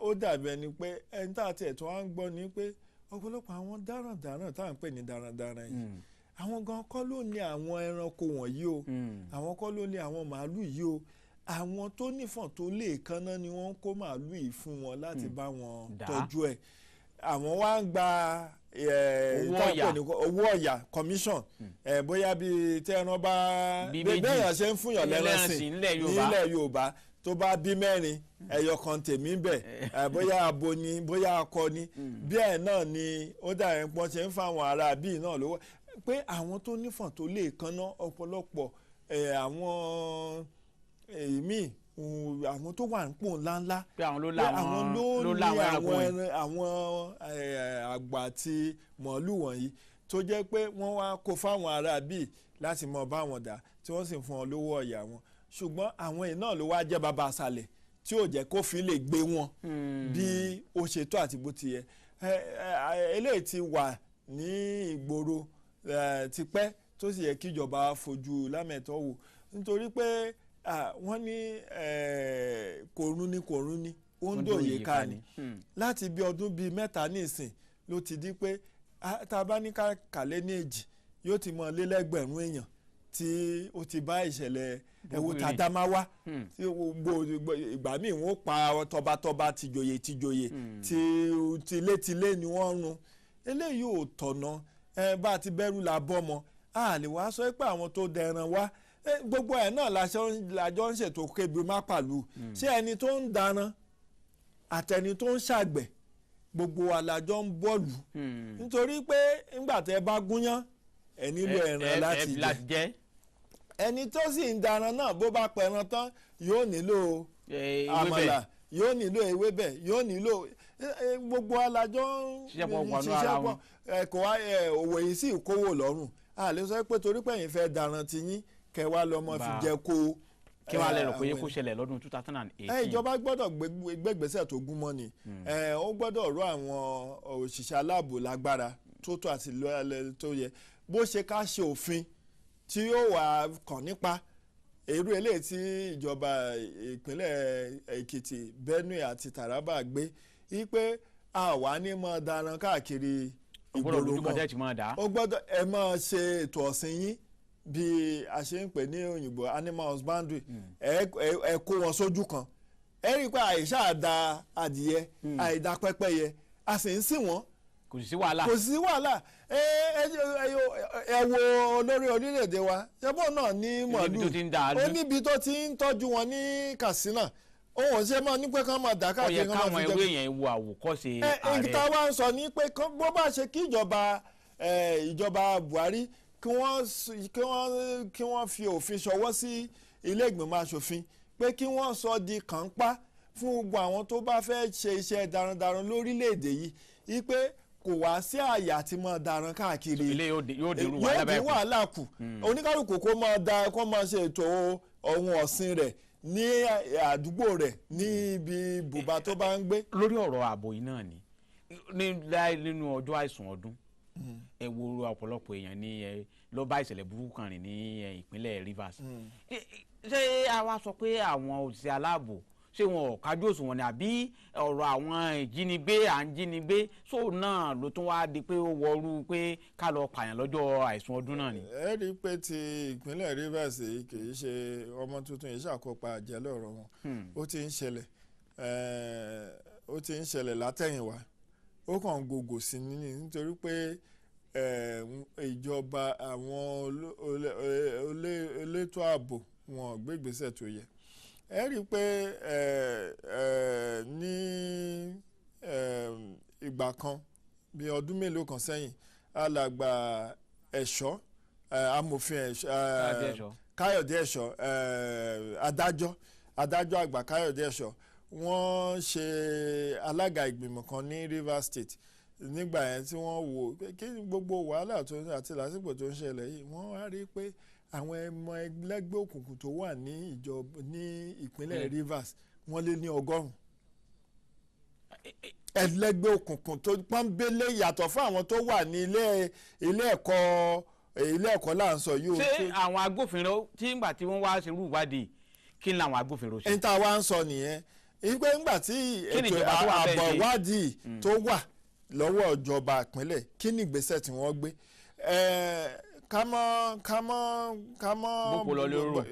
B: Ó dàbí ẹni pé ẹni tá a tiẹ̀ tó wá ń gbọ́ ni pé ọ̀pọ̀lọpọ̀ àwọn darandaran tá à ń pè ní darandaran yìí, àwọn gan kọ́ ló ní àwọn ẹranko wọ̀nyí o, àwọn kọ́ ló ní àwọn màálù yìí o. Àwọn tó nífọ̀n tó lè kánná ni wọ́n kó màálù yìí fún wọn láti bá wọn tọ́jú ẹ̀. Àwọn wá ń gba owó ọ̀yà, commission, bóyá bíi tẹ́ran bá bẹ́ẹ̀ ṣe ń fúnyàn lẹ́ran sìn nílẹ̀ Yorùbá, tó bá bí 4, ẹyọ kan tèmi bẹ̀, bóyá abo ni bóyá akọ ni, bí ẹ̀ náà ni ó dà ẹ̀ pọ́n ṣe ń fáwọn ará bíi náà lówó. Pé àwọn tó nífọ̀n tó lè kánná ọ̀pọ̀lọpọ̀ àwọn èmi àwọn tó wà nípò ńláńlá,
A: pé àwọn ló láwọn
B: àwọn àgbà àti màálù wọ̀nyí, tó jẹ́ pé wọ́n wá kó fáwọn ará bíi láti mọ bá wọn dà, tí wọ́n sì fún wọn lówó ọ̀yà wọn. Ṣùgbọ́n àwọn èèyàn náà ló wá jẹ́ bàbá àṣàlẹ̀ tí ò jẹ́ kó fi lè gbé wọn bí ó ṣe tó àti bó ti yẹ. Eléyìí ti wà ní ìgboro tipẹ́, tó sì yẹ kíjọba fojú lámẹ̀tọ́ wò, nítorí pé wọ́n ní kòrún ni kòrún ni ó ń dòye ká ni. Láti bí ọdún bíi 3 nísìn ló ti di pé tá a bá ní ká kàlẹ́ ní 2, yóò ti mọ lélẹ́gbẹ̀rún èèyàn tí ó ti bá ìṣẹ̀lẹ̀ ẹ̀wò tàdámáwá, tí gbogbo ìgbà míì wọ́n pa tọbatọba, tìjòyè tìjòyè, tilétilé ni wọ́n run. Eléyìí ò tọ̀nà. Bá a ti bẹ̀rù la bọ́mọ, a lè wá sọ pé àwọn tó dẹran wá gbogbo ẹ̀ náà lájọ ń ṣètò kébi má pàlù. Ṣé ẹni tó ń daran àtẹni tó ń ṣàgbẹ̀ gbogbo wa lájọ ń bọ́ọ̀lù? Nítorí pé ńgbà tẹ́ bá gúnyán ẹ nílò ẹran láti jẹ. Ẹni tó sì ń daran náà bó bá pẹran tán yóò nílò àmàlà, yóò nílò ewébẹ̀, yóò nílò gbogbo alájọ ń ṣiṣẹ́ pọ̀. Kò wá òwò yìí sì kówó lọ́rùn. A lè sọ pé torí pé ẹ̀yin fẹ́ daran ti yín kẹwàá lọmọ fi jẹ kó.
A: Kí wàá lérò pé kó ṣẹlẹ̀ lọ́dún 2018?
B: Ìjọba gbọ́dọ̀ gbégbèsè tó gún mọ́ ni. Ó gbọ́dọ̀ rọ àwọn òṣìṣẹ́ aláàbò lágbára tó tó àti tó yẹ, bó ṣe ká ṣe òfin tí yóò wà kàn nípa èrú eléyìí tí ìjọba ìpínlẹ̀ Èkìtì, Benue àti Taraba gbé, wípé a wà ní mọ́ daran káàkiri ìgboro mọ́. Ó gbọ́dọ̀ ẹ máa ṣe ètò ọ̀sìn yín bí a ṣe ń pè ní òyìnbó animal husbandry. Ẹ kó wọn sójú kan. Ẹ rí i pé àìsà da adìyẹ, àìda pẹ́pẹ́yẹ, a sì ń sìn wọ́n,
A: kò sí wàhálà,
B: kò sí wàhálà. Ẹ wo olórí orílẹ̀-èdè wa, ṣẹ́bọ̀n náà ní màálù, ó níbi tó ti ń tọ́jú wọn ní Katsina. Òun ṣe máa ní pé kán máa dà káàkiri,
A: kán máa fi jẹ. Ó yẹ káwọn ewé yẹn wo àwòkọ́ṣe ààrẹ.
B: Ìta wa ń sọ ní pé bó bá ṣe kí ìjọba Buhari kí wọ́n fi òfin ṣọwọ́ sí ilé ìgbìmọ̀ aṣòfin pé kí wọ́n sọ di kànńpá fún gbogbo àwọn tó bá fẹ́ ṣe iṣẹ́ darandaran lórílẹ̀‐èdè yìí, wípé kò wá sí àyè àti máa daran káàkiri.
A: Yóò dín
B: wàhálà kù. Oníkálukú kó máa da, kó máa ṣe ètò ohun ọ̀sìn rẹ̀ ní àdúgbò rẹ̀, ní ibi ibùba tó bá ń gbé.
A: Lórí ọ̀rọ̀ ààbò yìí náà ni nínú ọjọ́ àìsùn ọdún, ẹ wo ọ̀pọ̀lọpọ̀ èèyàn ní ló bá ìṣẹ̀lẹ̀ burúkú kan rìn ní ìpínlẹ̀ Rivers. Ṣé àwa sọ pé àwọn òṣìṣẹ́ aláàbò ṣé wọn ò kájú òṣùwọ̀n ni, àbí ọ̀rọ̀ àwọn ìjínigbé à ń jínigbé sóò náà ló tún wá di pé ó wọrú pé ká lọ pààyàn lọ́jọ́ àìsùn ọdún náà ni?
B: Ẹ rí i pé ti ìpínlẹ̀ Rivers yìí kì í ṣe ọmọ tuntun yìí ṣàkópa àjẹlẹ̀ ọ̀rọ̀ wọn. Ó ti ń ṣẹlẹ̀, ó ti ń ṣẹlẹ̀ látẹ̀yìnwá, ó kàn gògò sí ní nítorí pé ìjọba àwọn elétò ààbò wọn ò gbé ìgbésẹ̀ tó yẹ. Ẹ rí i pé ní ìgbà kan bí ọdún mélòó kan sẹ́yìn, alàgbà Ẹ̀ṣọ́, amòfin Káyọ̀dé Ẹ̀ṣọ́, adájọ́ àgbà Káyọ̀dé Ẹ̀ṣọ́, wọ́n ṣe alága ìgbìmọ̀ kan ní Rivers State nígbà yẹn tí wọ́n wò kí gbogbo wàhálà tó àti lásìkò tó ń ṣẹlẹ̀ yìí. Wọ́n wá rí pé àwọn ọmọ ẹlẹ́gbẹ́ òkùnkùn tó wà ní ìjọba ní ìpínlẹ̀ Rivers, wọ́n lé ní 100 ẹlẹ́gbẹ́ òkùnkùn tó pọ́nbélé, yàtọ̀ fún àwọn tó wà ní ilé ẹ̀kọ́ là ń sọ yìí.
A: Ṣé àwọn agbófinró tí ńgbà tí wọ́n wá ṣerú ìwádìí, kí ni làwọn agbófinró ṣe?
B: Ẹni tá a wá ń sọ nìyẹn ìgbẹ́ ńgbà tí ètò àbọ̀ ìwádìí tó wà lọ́wọ́ ìjọba ìpínlẹ̀, kí ni ìgbésẹ̀ tí wọ́n gbé? Kámọ́
A: Boko lọ lérò.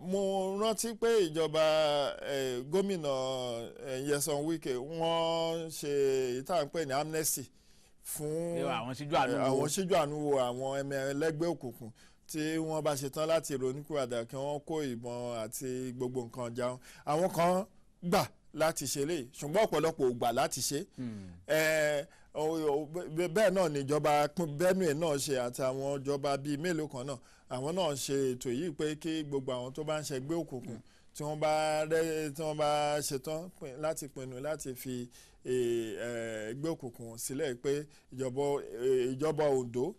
B: Mo rántí pé ìjọba gómìnà Nyesom Wike, wọ́n ṣe ìta ń pè ní amnesty fún
A: àwọn
B: síjú àánú wo àwọn ẹlẹ́gbẹ́ òkùnkùn tí wọ́n bá ṣetán láti ronúpìwàdà kí wọ́n kó ìbọn àti gbogbo nǹkan jà wọn. Àwọn kan gbà láti ṣe léyìí, ṣùgbọ́n ọ̀pọ̀lọpọ̀ ò gbà láti ṣe. Bẹ́ẹ̀ náà níjọba Benue náà ṣe, àti àwọn ìjọba bíi mélòó kan náà, àwọn náà ṣe ètò yìí pé kí gbogbo àwọn tó bá ń ṣẹgbẹ́ òkùnkùn tí wọ́n bá ṣetán láti pinnu láti fi ẹgbẹ́ òkùnkùn sílẹ̀, pé ìjọba Ondo,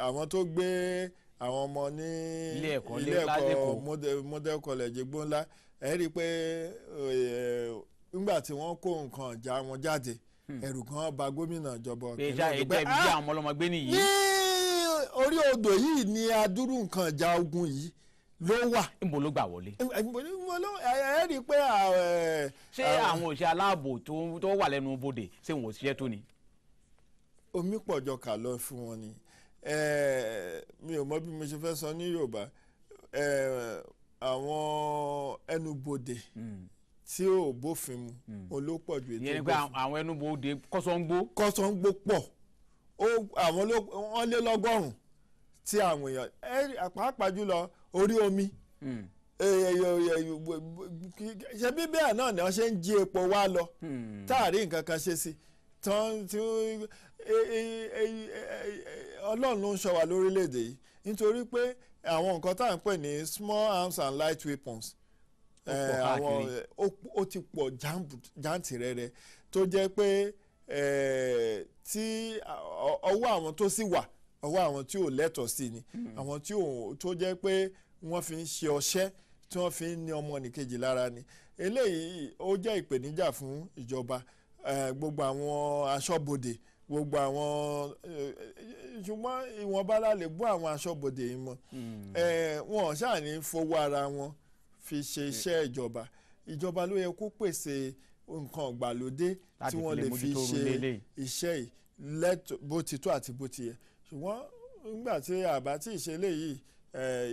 B: àwọn tó gbé àwọn ọmọ ní
A: ilé ẹ̀kọ́
B: Model College Igbónlá, ẹ rí i pé nígbà tí wọ́n kó nǹkan ìjà wọn jáde, ẹ̀rù kan bà gómìnà ìjọba
A: ìpínlẹ̀ Ondo pé àwọn ọmọlọmọ gbé nìyí.
B: Ní orí odò yìí ni adúrú nǹkan ìjà ogun yìí ló wà.
A: Níbo ló gbà wọlé?
B: Ẹ rí i pé.
A: Ṣé àwọn òṣìṣẹ́ aláàbò tó wà lẹ́nu bodè, ṣé wọn ò ṣiṣẹ́ tó ni?
B: Omi pọ̀jọ kà lọ fún wọn ni. Mi ò mọ bí mo ṣe fẹ́ sọ ní Yorùbá. Àwọn ẹnubodè tí ò bófin mu olópọ̀ ju ètò
A: ìyẹn ni pé àwọn ẹnubodè kọ́sọ́ngbó.
B: Kọ́sọ́ngbó pọ̀, àwọn wọ́n lé 100 tí àwọn èèyàn, pàápàá jùlọ orí omi. Ṣe bí bẹ́ẹ̀ náà ni wọ́n ṣe ń jí epo wá lọ táàrí nǹkan kan ṣe sí tán tí Ọlọ́run ló ń ṣọ́ wa lórílẹ̀‐èdè yìí, nítorí pé àwọn nǹkan tá à ń pè ní small arms and light weapons, àwọn ó ti pọ̀ jàǹtìrẹrẹ, tó jẹ́ pé tí ọwọ́ àwọn tó sì wà, ọwọ́ àwọn tí ò lẹ́tọ̀ọ́ sí ni, àwọn tí ò tó jẹ́ pé wọ́n fi ń ṣe ọṣẹ́ tí wọ́n fi ń ní ọmọnìkejì lára ni. Eléyìí ó jẹ́ ìpèníjà fún ìjọba, gbogbo àwọn aṣọ́bodè, gbogbo àwọn, ṣùgbọ́n ìwọ̀nba la lè bú àwọn aṣọ́bodè yìí mọ́. Wọn ṣáà ní fowó ara wọn fi ṣe iṣẹ́ ìjọba. Ìjọba ló yẹ kó pèsè nǹkan ìgbàlódé tí wọ́n lè fi ṣe iṣẹ́ yìí bó ti tó àti bó ti yẹ. Ṣùgbọ́n nígbà tí àbá tí ìṣe léyìí,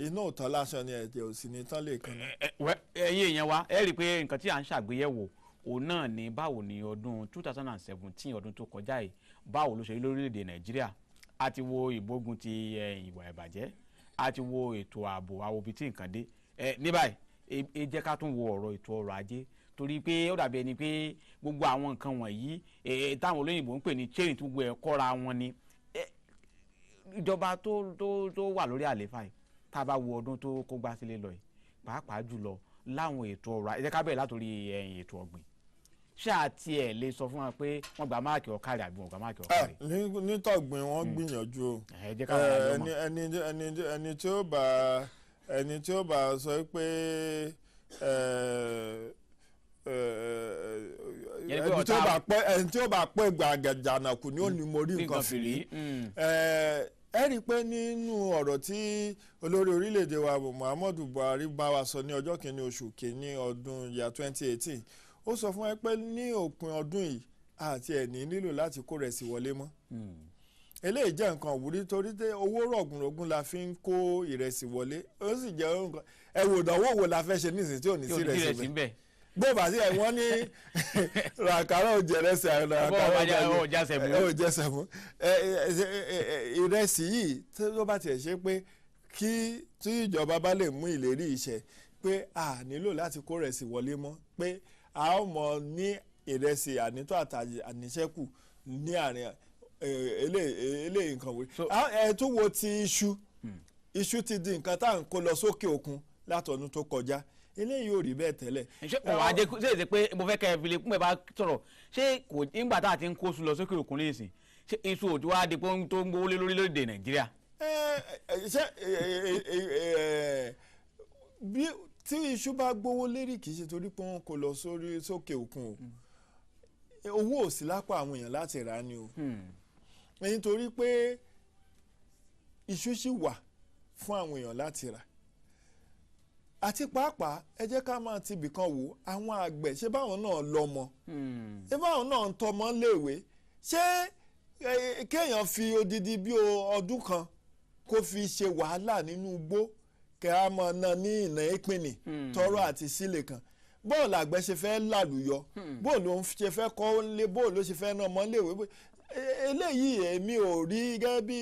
B: iná òtọ́ lásán ni, ẹ̀jẹ̀ ò sì ní tán lè kan náà.
A: Ẹ̀yin èèyàn wa, ẹ rí i pé nǹkan tí à ń ṣàgbéyẹ̀wò òun náà ni báwo ni ọdún 2017, ọdún tó kọjá yìí, báwo ló ṣe rí lórílẹ̀‐èdè Nàìjíríà. A ti wo ìgbógun ti ìwà ìbàjẹ́, a ti wo ètò ààbò, àwọn ibi tí nǹkan dé ní báyìí. Ẹ jẹ́ ká tún wo ọ̀rọ̀ ètò ọrọ̀ ajé, torí pé ó dàbí ẹni pé gbogbo àwọn nǹkan wọ̀nyí táwọn olóyìnbó ń pè ní chain, tí gbogbo ẹ̀ kọ́ra wọn ni. Ìjọba tó wà lórí àlééfà yìí, tá a bá wo ọdún tó kó gbá sílé lọ yìí, pàápàá jùlọ láwọn ètò ọrọ̀, ẹ jẹ́ ká bẹ̀rẹ̀ látòrí ètò ọ̀gbìn. Ṣé àti ẹ̀ lè sọ fún wa pé wọ́n gba máàkì ọ̀kàrẹ̀ àbí wọ́n gba máàkì ọ̀kàrẹ̀?
B: Nítọ̀gbìn wọ́n gbìyànjú o. Ẹni tí ó bá sọ pé ẹni tí ó bá pẹ́ gbàgàjànàkù ni ó ní mo rí nǹkan fìrí. Ẹ rí i pé nínú ọ̀rọ̀ tí olórí orílẹ̀-èdè wa Muhammadu Buhari bá wa sọ ní ọjọ́ kìíní oṣù kìíní ọdún ya 2018, ó sọ fún ẹ pé ní òpin ọdún yìí àti ẹ̀ ní nílò láti kó rẹsì wọlé mọ́. Eléyìí jẹ́ nǹkan ìwúrí, torí pé owó rọ̀gùnrọ̀gùn la fi ń kó ìrẹsì wọlé. Ó sì jẹ́ nǹkan ẹ wò ìdánwò wo la fẹ́ ṣe nísìnyí tí ò ní sí ìrẹsì bẹ́ẹ̀. Bó bá sí ẹ wọ́n ní ràkàrà ò jẹ rẹsì, ràkàrà ò jẹ sẹ̀mú. Ìrẹsì yìí tó bá tiẹ̀ ṣe pé kí tí ìjọba bá lè mú ìlérí ìṣẹ pé a nílò láti kó ìrẹsì wọlé mọ́, pé a ó mọ ní ìrẹsì ànító àtàjì àníṣẹ́kù ní àárín eléyìí nǹkan wòye. Ẹ tún wo ti iṣu. Iṣu ti di nǹkan tá à ń kó lọ sókè òkun látọdún tó kọjá. Eléyìí ò rí bẹ́ẹ̀ tẹ́lẹ̀.
A: Ṣé kò wá jẹ́ ṣé èsì pé mo fẹ́ kẹ́ ẹ fi lè kún ẹ bá sọ̀rọ̀, ṣé kò nígbà tá a ti ń kó iṣu lọ sókè òkun ní ìsìn, ṣé iṣu ò ti wá di pé tó ń gbówó lé lórílẹ̀‐èdè Nàìjíríà?
B: Ṣé bí tí iṣu bá gbówó lérí, kì í ṣe torí pé wọ́n kó lọ sókè òkun o, owó ò sí lápò àwọn èèyàn láti rà á ni o, nítorí pé iṣu ṣì wà fún àwọn èèyàn láti rà. Àti pàápàá, ẹ jẹ́ ká máa ti ibìkan wò, àwọn àgbẹ̀, ṣé báwọn náà lọ́mọ? Ṣé báwọn náà ń tọmọ léèwé? Ṣé kéèyàn fi odidi bí ọdún kan kó fi ṣe wàhálà nínú igbó, kẹ́ á máa ná ní ìnà ìpínì tọrọ àti sílè kan, bóò làgbẹ̀ ṣe fẹ́ làlùyọ? Bóò ló ń ṣe fẹ́ kọ́ lé? Bóò ló ṣe fẹ́ ná ọmọ léèwé? Eléyìí èmi ò rí gẹ́gẹ́ bí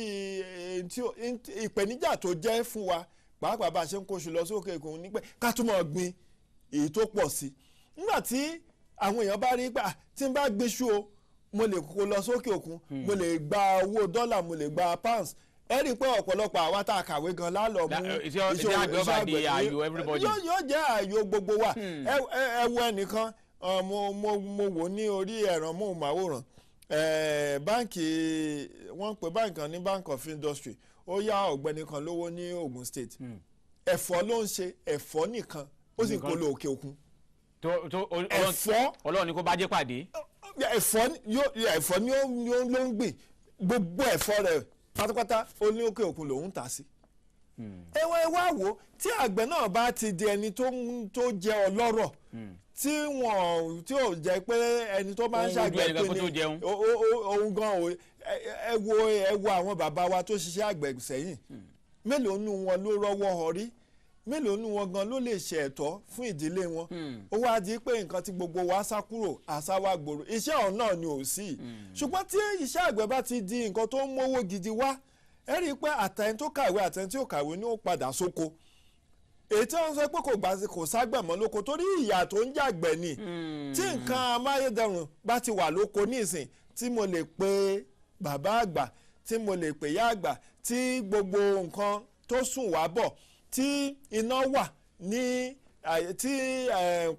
B: ìpèníjà tó jẹ́ fún wa, pàápàá bá a ṣe ń kóṣù lọ sókè òkun, ní pé ká tún máa gbin èyí tó pọ̀ sí. Nígbà tí àwọn èèyàn bá rí gbà tí n bá gbéṣu o, mo lè kó lọ sókè òkun, mo lè gba owó dọ́là, mo lè gba pounds, ẹ rí i pé ọ̀pọ̀lọpọ̀ àwa tá a kàwé gan lálọ́ mú
A: iṣẹ́ àgbẹ̀ ọba di ààyò everybody.
B: Yóò jẹ́ ààyò gbogbo wa. Ẹ wo ẹnìkan, mo wò ní orí ẹ̀rọ móhùnmáwòrán, báǹkì, wọ́n ń pè báǹkì kan ní Bank of Industry, ó yá ọ̀gbẹ́ni kan lówó ní Ogun State. Ẹ̀fọ́ ló ń ṣe, ẹ̀fọ́ nìkan, ó sì ń kó lọ òkè òkun. Ẹ̀fọ́.
A: Ọlọ́run ni kó bá jẹ́ pàdé.
B: Ẹ̀fọ́ ni ó ló ń gbìn, gbogbo ẹ̀fọ́ rẹ̀ pátápátá, ó ní òkè òkun lòún tà sí. Ẹ wá wò, tí àgbẹ̀ náà bá ti di ẹni tó jẹ́ ọlọ́rọ̀, tí wọn tí ò jẹ́ pé ẹni tó máa ń ṣàgbẹ̀ pé ní òun gan o. Ẹ wo àwọn bàbá wa tó ṣiṣẹ́ àgbẹ̀ sẹ́yìn, mélòó nù wọn ló rọ́wọ́ họrí? Mélòó nù wọn gan ló lè ṣe ẹ̀tọ́ fún ìdílé wọn? Ó wá di pé nǹkan tí gbogbo wa sá kúrò, àṣà wa gbòòrò, iṣẹ́ ọ̀hún náà ni ò sí. Ṣùgbọ́n tí iṣẹ́ àgbẹ̀ bá ti di nǹkan tó ń mówó gidi wá, ẹ rí i pé àtẹni tó kàwé, àtẹni tí ò kàwé ni ó padà sóko. Èyí tí wọ́n sọ pé kò gbà, kò ságbẹ̀ mọ́ lóko, torí ìyà tó ń jàgbẹ̀ ni. Tí nǹkan amáyédẹrùn bá ti wà lóko nísìn, tí mo lè pe bàbá àgbà, tí mo lè pè yá àgbà, tí gbogbo nǹkan tó sùn wá bọ̀, tí iná wà ní, tí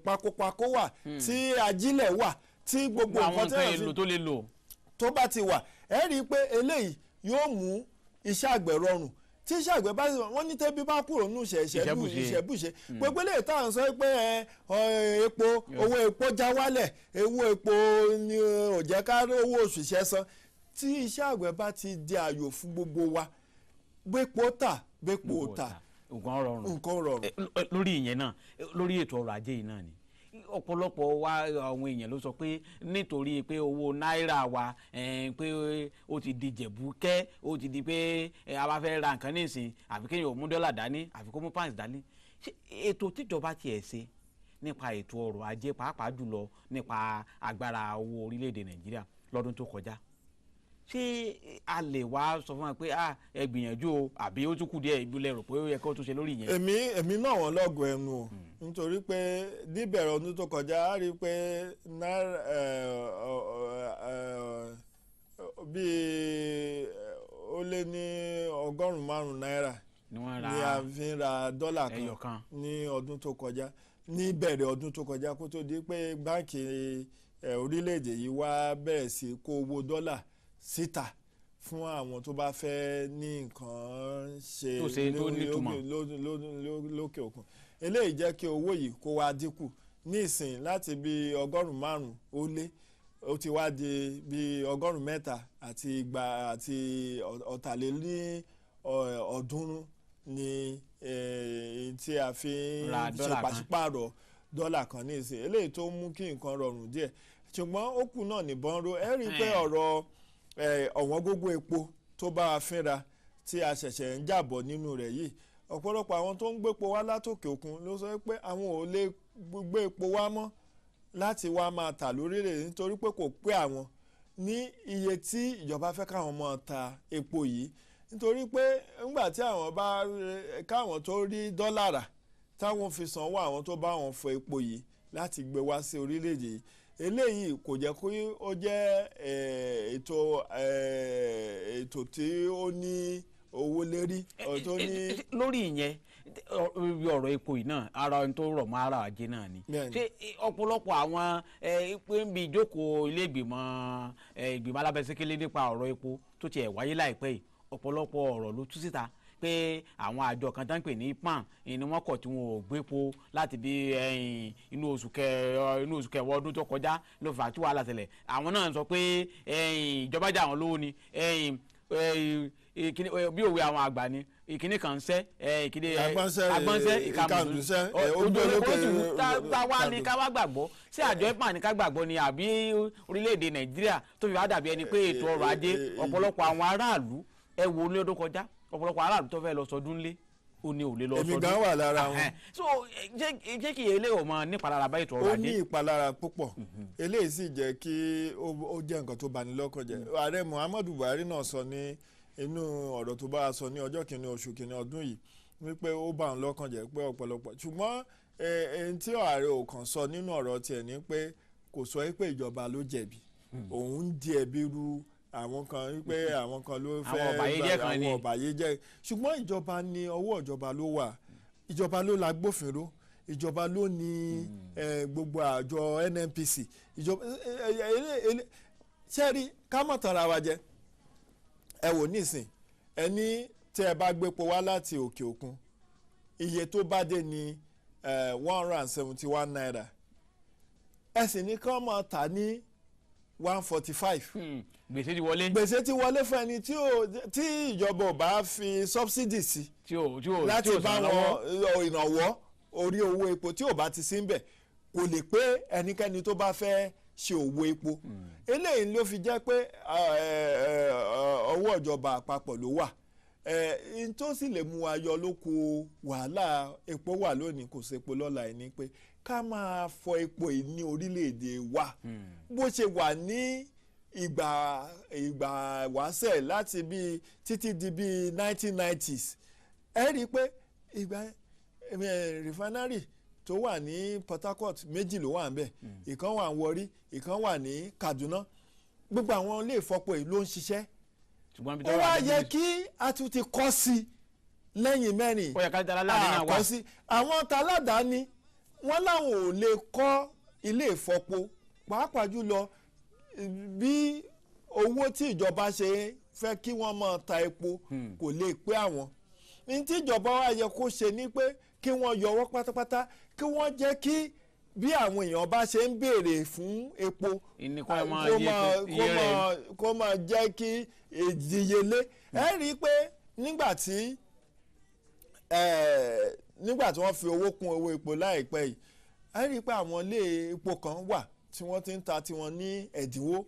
B: pakopako wà, tí ajílẹ̀ wà, tí gbogbo
A: nǹkan tí tó lè lò
B: tó bá ti wà, ẹ rí i pé eléyìí yóò mú iṣẹ́ àgbẹ̀ rọrùn. Tí iṣẹ́ àgbẹ̀ bá wọ́n ní tẹ́bí bá kúrò nù ìṣẹ́bùṣe, gbogbo eléyìí tá à ń sọ pé epo, owó epo já wálẹ̀, owó epo ni ò jẹ́ ká owó òṣìṣẹ́ san, tí iṣẹ́ àgbẹ̀ bá ti di ààyò fún gbogbo wa, gbépo tà, gbépo tà,
A: nǹkan rọrùn.
B: Nǹkan rọrùn.
A: Lórí ìyẹn náà, lórí ètò ọrọ̀ ajé yìí náà ni, ọ̀pọ̀lọpọ̀ wa àwọn èèyàn ló sọ pé nítorí pé owó náírà wa pé ó ti di jẹ̀búkẹ́, ó ti di pé a bá fẹ́ ra nǹkan nísìn, àfi kéèyàn ò mú dọ́là dání, àfi kó mú pounds dání. Ṣé ètò tíjọba tiẹ̀ ṣe nípa ètò ọrọ̀ ajé, pàápàá jùlọ nípa agbára owó orílẹ̀-èdè Nàìjíríà lọ́dún tó kọjá, ṣé a lè wá sọ fún wa pé ẹ gbìyànjú o, àbí ó tún kù díẹ̀ ìbílẹ̀ rò pé ó yẹ kó tún ṣe lórí ìyẹn?
B: Èmi náà wọ́n lọ́gọ̀ ẹnu o, nítorí pé níbẹ̀rẹ̀ ọdún tó kọjá, a rí i pé náírà bíi ó lé ní 500 náírà
A: ni wọ́n
B: ni a fi ń ra dọ́là
A: ẹyọ
B: kan
A: kan
B: ní ọdún tó kọjá, ní ìbẹ̀rẹ̀ ọdún tó kọjá, kó tó di pé báǹkì orílẹ̀-èdè yìí wá bẹ̀rẹ̀ sí kó owó dọ́là síta fún àwọn tó bá fẹ́ ní nǹkan ṣe
A: tó ṣe tó nítumọ̀.
B: lókè òkun. Eléyìí jẹ́ kí owó yìí kó wá dínkù ní ìsìn láti bí 500 ó lé, ó ti wá di bí 323 ní tí a fi ń
A: ra
B: ṣe
A: dọ́là kan.
B: Pàṣípààrọ̀ dọ́là kan ní ìsìn, eléyìí tó mú kí nǹkan rọrùn díẹ̀, ṣùgbọ́n ó kù náà níbọn ró. Ẹ rí i pé ọ̀rọ̀ ọ̀wọ́n gógó epo tó bá wa fínra, tí a ṣẹ̀ṣẹ̀ ń jàbọ̀ nínú rẹ̀ yìí, ọ̀pọ̀lọpọ̀ àwọn tó ń gbépo wá látòkè òkun ló sọ pé àwọn ò lè gbé epo wá mọ́ láti wá máa tà lórílẹ̀, nítorí pé kò pé àwọn ní iye tí ìjọba fẹ́ káwọn máa ta epo yìí, nítorí pé ńgbà tí àwọn bá káwọn tó rí dọ́là rà táwọn fi sanwó àwọn tó bá wọn fọ epo yìí láti gbé wá sí orílẹ̀-èdè yìí, eléyìí kò jẹ́ kó ó jẹ́ ètò tí ó ní owó lérí tó ní.
A: Lórí ìyẹn, ibi ọ̀rọ̀ epo yìí náà, ara ohun tó rọ̀ mọ́ ara ajé náà ni. Ṣé ọ̀pọ̀lọpọ̀ àwọn pé ń bi ìjókòó ilé ìgbìmọ̀ ìgbìmọ̀ alábẹ́sẹ́kẹ́lé nípa ọ̀rọ̀ epo tó tiẹ̀ wáyé láìpẹ́ yìí, ọ̀pọ̀lọpọ̀ ọ̀rọ̀ ló tú síta pé àwọn àjọ kan tán ń pè ní PAN ni wọ́n kọ̀ tí wọn ò gbépo láti bí inú oṣù kẹwàá ọdún tó kọjá ló fà á tí wàhálà ṣẹlẹ̀. Àwọn náà sọ pé ìjọba jà wọ́n lówó ni, bí òwe àwọn àgbà ni, ìkíní kan ń sẹ́, ìkíní agbọ́nsẹ́, ìkàmùsẹ́, ojú olókè táwa ni ká wá gbàgbọ́. Ṣé àjọ IPAN ni ká gbàgbọ́ ni, àbí orílẹ̀-èdè Nàìjíríà tó fi wá dàbí ẹni pé ètò ọrọ̀ ajé ọ̀pọ̀lọpọ̀ àwọn aráàlú, ẹ wo ní ọdún kọjá, ọ̀pọ̀lọpọ̀ aráàlú tó fẹ́ lọ sọdún lé ó ní ò lè lọ sọdún.
B: Èmi gan wà lára wọn.
A: So jẹ́ kí eléyìí ọmọ nípalára bá ètò ọrọ̀ ajé.
B: Ó ní ìpalára púpọ̀, eléyìí sì jẹ́ kí ó jẹ́ nǹkan tó bani lọ́kàn jẹ́. Ààrẹ Muhammadu Buhari náà sọ ní inú ọ̀rọ̀ tó bá a sọ ní ọjọ́ kìíní oṣù kìíní ọdún yìí wípé ó bá òun lọ́kàn jẹ́ pé ọ̀pọ̀lọpọ̀, ṣùgbọ́n ẹni tí ààrẹ ò kàn sọ nínú ọ̀rọ̀ tiẹ̀ ni pé kò sọ pé ìjọba ló jẹ̀bi, òun ń di ẹ̀bi ru àwọn kan wípé àwọn kan ló fẹ́ àwọn ọ̀bàyéjẹ́, ṣùgbọ́n ìjọba ni, ọwọ́ ìjọba ló wà, ìjọba ló lágbófinró, ìjọba ló ní gbogbo àjọ NNPC, ìjọba ṣẹ́rí ká mọ̀ tara wa jẹ. Ẹ wò nísìn, ẹni tí ẹ bá gbépo wá láti òkè òkun, iye tó bá dé ní 171 naira, ẹ sì ní kán máa tà ní 145.
A: Gbèsè ti wọlé.
B: Gbèsè ti wọlé fún ẹni tí ìjọba ò bá fi subsidy sí láti bá wọn ìrànwọ́ orí owó epo tí ò bá ti sí ńbẹ̀, kò lè pé ẹnikẹ́ni tó bá fẹ́ ṣe òwò epo. Eléyìí ló fi jẹ́ pé ọwọ́ ìjọba àpapọ̀ ló wà. N tó sì lè mú wa yọ lóko wàhálà epo wà lónìí kò sépo lọ́la ẹ̀ ni pé ká máa fọ epo yìí ní orílẹ̀-èdè wa bó ṣe wà ní ìgbà wáṣẹ̀ láti bíi títí di bíi 1990s. Ẹ rí i pé ìgbà refinery tó wà ní Port Harcourt méjì ló wà ń bẹ̀, ìkan wà ní Warri, ìkan wà ní Kaduna. Gbogbo àwọn ilé ìfọpo yìí ló ń ṣiṣẹ́. Ó wá yẹ kí a tún ti kọ́ sí lẹ́yìn mẹ́rin àkọ́ sí àwọn taládàáni, wọ́n láwọn ò lè kọ́ ilé ìfọpo, pàápàá jùlọ bí owó tí ìjọba ṣe fẹ́ kí wọ́n máa ta epo kò lè pé àwọn. Ní tí ìjọba wa yẹ kó ṣe ni pé kí wọ́n yọwọ́ pátápátá, kí wọ́n jẹ́ kí bí àwọn èèyàn bá ṣe ń béèrè fún epo kó máa jẹ́ kí ìdíyelé. Ẹ rí i pé nígbà tí wọ́n fi owó kún owó epo láìpẹ́ yìí, ẹ rí i pé àwọn ilé epo kan wà tí wọ́n ti ń ta tiwọn ní ẹ̀dínwó.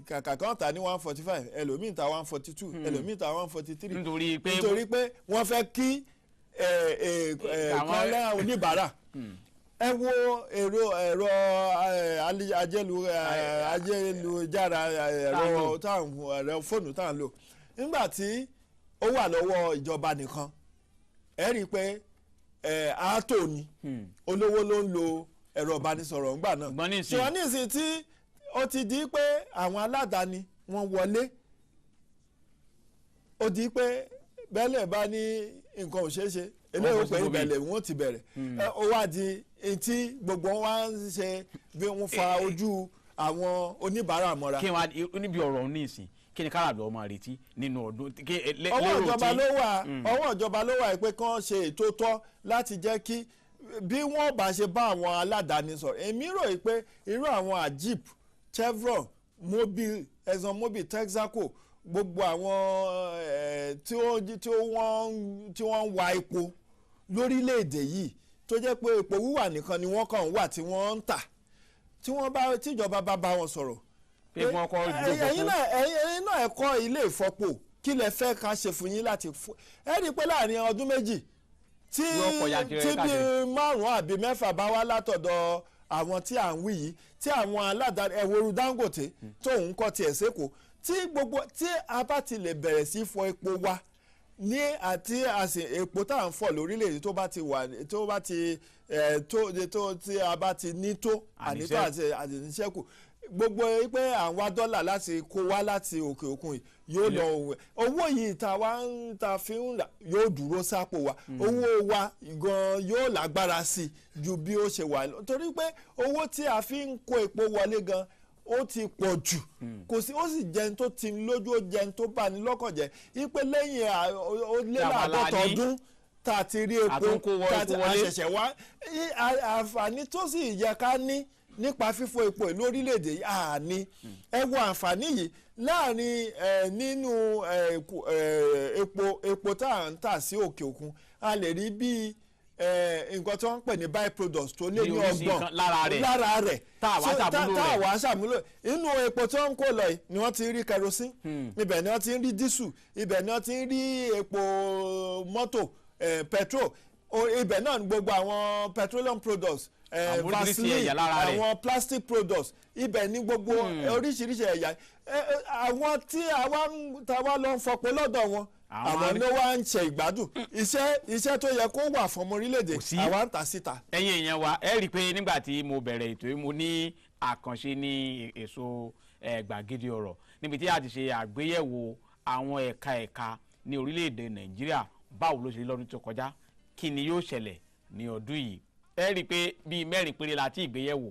B: Kàkà kan ta ní 145, ẹlòmíì ta 142, ẹlòmíì ta 143, nítorí pé wọ́n fẹ́ kí kọ́lá oníbàárà. Ẹ wo ẹ̀rọ ayélujára, ẹ̀rọ fóònù tá à ń lò, nígbà tí ó wà lọ́wọ́ ìjọba nìkan, ẹ rí i pé àátò ni, olówó ló ń lo ẹ̀rọ ìbánisọ̀rọ̀ ńgbà náà. Ṣùgbọ́n nísìnyí tí ó ti di pé àwọn aládàáni wọ́n wọlé, ó di pé bẹ́lẹ̀ bá ní nǹkan ò ṣeé ṣe, eléyìí ó pé ìbẹ̀lẹ̀ wọ́n ti bẹ̀rẹ̀, ó wá di etí gbogbo wọn wá ń ṣe bí wọ́n fa ojú àwọn oníbàárà mọ́ra.
A: Kí wọ́n níbi ọ̀rọ̀ ní ìsìn, kí ni káràbí ọmọ retí nínú ọdún.
B: Ọwọ́ ìjọba ló wà, ọwọ́ ìjọba ló wà pé kán ṣe ètò tọ́ láti jẹ́ kí bí wọ́n bá ṣe bá àwọn aládàáni sọ̀rọ̀. Èmi rò pé irú àwọn Agip, Chevron, Mobil, Exxon Mobil, Texaco, gbogbo àwọn tí wọ́n ń wa epo lórílẹ̀‐èdè yìí tó jẹ́ pé epo wíwà nìkan ni wọ́n kàn ń wà tí wọ́n ń tà, tí wọ́n bá tíjọba bá bá wọn sọ̀rọ̀, ẹ̀yin náà ẹ kọ́ ilé ìfọpo, kí lẹ fẹ́ ká ṣe fún yín láti fún ẹ rí i pé láàrin ọdún méjì tí bí márùn-ún àbí mẹ́fà bá wá látọ̀dọ̀ àwọn tí à ń wí yìí, tí àwọn aládàáni ẹ̀wòrú Dangote tóun kọ́ tiẹ̀ sẹ́kọ̀ọ́, tí gbogbo tí a bá ti lè bẹ̀rẹ̀ sí fọ epo wa, Ní àti àsìn epo tá à ń fọ̀ lórílẹ̀‐èdè tó bá ti wà, tó bá ti tó tí a bá ti ní tó ànító àti àníṣẹ́kù, gbogbo pé à ń wá dọ́là láti kó wá láti òkè òkun yìí yóò lọ. Òun owó yìí tá wá ń ta fi ń rà yóò dúró sápò wa. Owó wa gan yóò lágbára sí i ju bí ó ṣe wà lọ, torí pé owó tí a fi ń kó epo wọlé gan ó ti pọ̀ jù. Kò sí, ó sì jẹun tó ti lójú, ó jẹun tó bá ní lọ́kàn jẹ́ ipe lẹ́yìn ó lé láàdọ́ta ọdún tá a ti rí epo tá a ti àṣẹ̀ṣẹ̀ wá. Àǹfààní tó sì yẹ ká ní nípa fífọ epo ìlú orílẹ̀-èdè yìí àní. Ẹ wo àǹfààní yìí láàrin nínú epo tá à ń tà sí òkè òkun, a lè rí bíi nǹkan tí wọ́n ń pè ní by products tó lé ní 30 lára rẹ̀
A: tá
B: a wá ṣàmúlò. Inú epo tí wọ́n ń kó lọ yìí ni wọ́n ti ń rí kerosene, ibẹ̀ ni wọ́n ti ń rí diesel, ibẹ̀ ni wọ́n ti ń rí epo mọ́tò, petrol, ibẹ̀ náà ni gbogbo àwọn petroleum products, vaseline, àwọn plastic products, ibẹ̀ ni gbogbo oríṣiríṣi ẹ̀yà àwọn tí àwa lọ ń fọpo lọ́dọ̀ wọn, àwọn ló wá ń ṣe ìgbádùn. Iṣẹ́ tó yẹ kó wà fún ọmọ orílẹ̀-èdè, àwa ń tà síta.
A: Ẹ̀yin èèyàn wa, ẹ rí i pé nígbà tí mo bẹ̀rẹ̀ ètò yìí, mo ní àkànṣe ní èso gbàgede ọ̀rọ̀, níbi tí a ti ṣe àgbéyẹ̀wò àwọn ẹ̀ka ẹ̀ka ní orílẹ̀-èdè Nàìjíríà. Báwo ló ṣe lọ́dún tó kọjá, kí ni yóò ṣẹlẹ̀ ní ọdún yìí? Ẹ rí i pé bíi 4 péré la ti ìgbéyẹ̀wò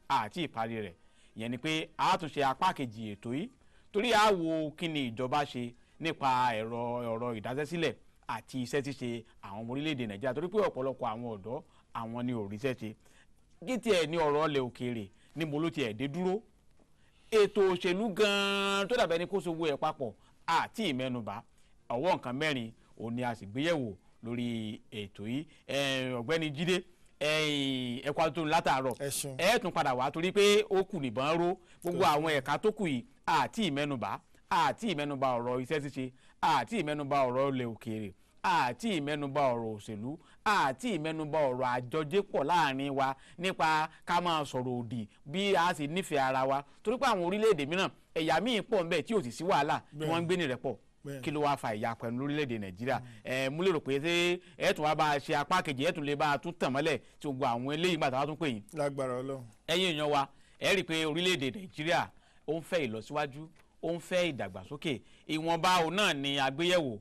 A: àti ìparí rẹ̀. Ìyẹn ni pé a tún ṣe apá kejì ètò yìí, torí a wo kí ni ìjọba ṣe nípa ẹ̀rọ ọ̀rọ̀ ìdásẹ́sílẹ̀ àti iṣẹ́ ṣíṣe àwọn ọmọ orílẹ̀-èdè Nàìjíríà, torí pé ọ̀pọ̀lọpọ̀ àwọn ọ̀dọ́ àwọn ni ò ríṣẹ́ ṣe. Kí tiẹ̀ ní ọ̀rọ̀ ilẹ̀ òkèèrè, níbo ló tiẹ̀ dé dúró? Ètò òṣèlú gan-an tó dàbẹ́ ni kó sowó ẹ̀ papọ̀ àti ìmẹ́nubà. Ọwọ́ nǹkan 4 òun ni a sì gbéyẹ̀wò lórí ètò yìí. Ọ̀gbẹ́ni Jídé, ẹ̀kọ́ tó ń látàárọ̀, ẹ̀ tún padà wá torí pé ó kù nìbọn ró gbogbo àwọn ẹ̀ka tó kù yìí àti ìmẹ́nubà, àti ìmẹ́nubà ọ̀rọ̀ iṣẹ́ ṣíṣe, àti ìmẹ́nubà ọ̀rọ̀ ilẹ̀ òkèèrè, àti ìmẹ́nubà ọ̀rọ̀ òṣèlú, àti ìmẹ́nubà ọ̀rọ̀ àjọjépọ̀ láàrin wa nípa ká máa sọ̀rọ̀ òdì bí a sì nífẹ̀ẹ́ ara wa, torí pé àwọn orílẹ̀-èdè mìíràn ẹ̀yà míì pọ̀ ńbẹ̀ tí ò sì sí wàhálà tí wọ́n ń gbé ní rẹ̀pọ̀. Kí ló wáá fa ìyapa ẹnu lórílẹ̀‐èdè Nàìjíríà? Ẹ mú lérò pé ṣé ẹ tún wá bá a ṣe apá kejì, ẹ tún lè bá a tún tàn mọ́lẹ̀ tí gbogbo àwọn eléyìí gbà tá a tún pè yín.
B: Lágbára Ọlọ́run.
A: Ẹ̀yin èèyàn wa, ẹ rí i pé orílẹ̀‐èdè Nàìjíríà ó ń fẹ́ ìlọsíwájú, ó ń fẹ́ ìdàgbàsókè. Ìwọ̀nba òun náà ni àgbéyẹ̀wò.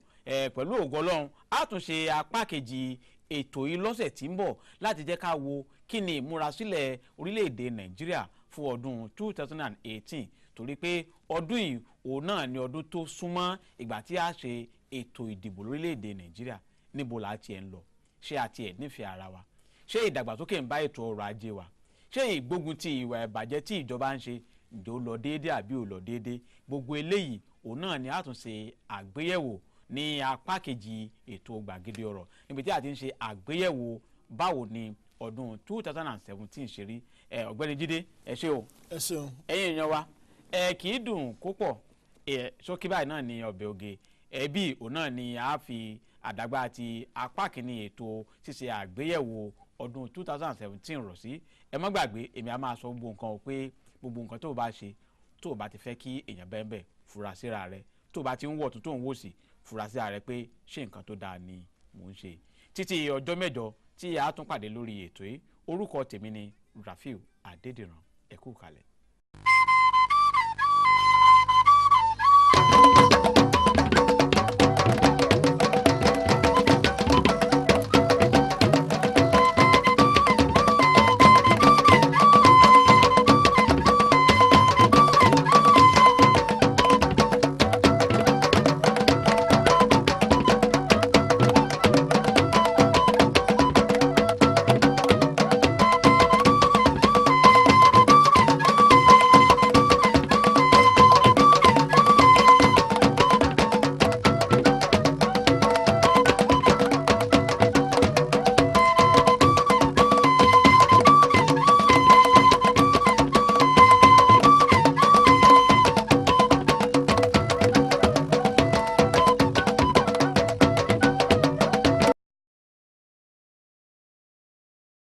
A: Pẹ̀lú ògo Ọlọ́run, a tún ṣe apá kejì ètò yìí lọ́sẹ̀ tí ń bọ̀ láti jẹ́ ká wo kí ni ìmúrasílẹ̀ orílẹ̀-èdè Nàìjíríà fún ọdún 2018, torí pé ọdún yìí òun náà ni ọdún tó súnmọ́ ìgbà tí a ṣe ètò ìdìbò lórílẹ̀-èdè Nàìjíríà. Níbo la tiẹ̀ ń lọ? Ṣé a tiẹ̀ nífẹ̀ẹ́ ara wa? Ṣé ìdàgbàsókè ń bá ètò ọrọ̀ ajé wa? Ṣé ìgbógun ti ìwà ìbàjẹ́ tí ìjọba ń ṣe ǹjẹ́ ó lọ déédé àbí ò lọ déédé? Gbogbo eléyìí òun náà ni a tún ṣe àgbéyẹ̀wò ní apá kejì ètò gbàgede ọ̀rọ̀, níbi tí a ti ń ṣe àgbéyẹ̀wò báwo ni ọdún 2017 ṣe rí. Ọ̀gbẹ́ni Jídé, ẹ ṣé o.
B: Ẹ ṣeun.
A: Ẹ̀yin èèyàn wa, ẹ kì í dùn kó pọ̀. Ṣókí báyìí náà ni ọbẹ̀ oge. Ẹbí òun náà ni a fi àdágbà ti apá kìíní ètò ṣíṣe àgbéyẹ̀wò ọdún 2017 rọ̀ sí. Ẹ má gbàgbé, èmi a máa sọ gbogbo nǹkan o, pé gbogbo nǹkan tó o bá ṣe, tó o bá ti fẹ́ kí èèyàn bẹ́ẹ̀ bẹ́ẹ̀ fura síra rẹ, tó o bá ti ń wọ̀ tó tó ń wò sí, fura síra rẹ pé ṣé nǹkan tó dáa ni mò ń ṣe. Títí ọjọ́ mẹ́jọ tí a tún pàdé lórí ètò yìí, orúkọ tèmi ni Rafiu Adédìran. Ẹ kú kalẹ̀.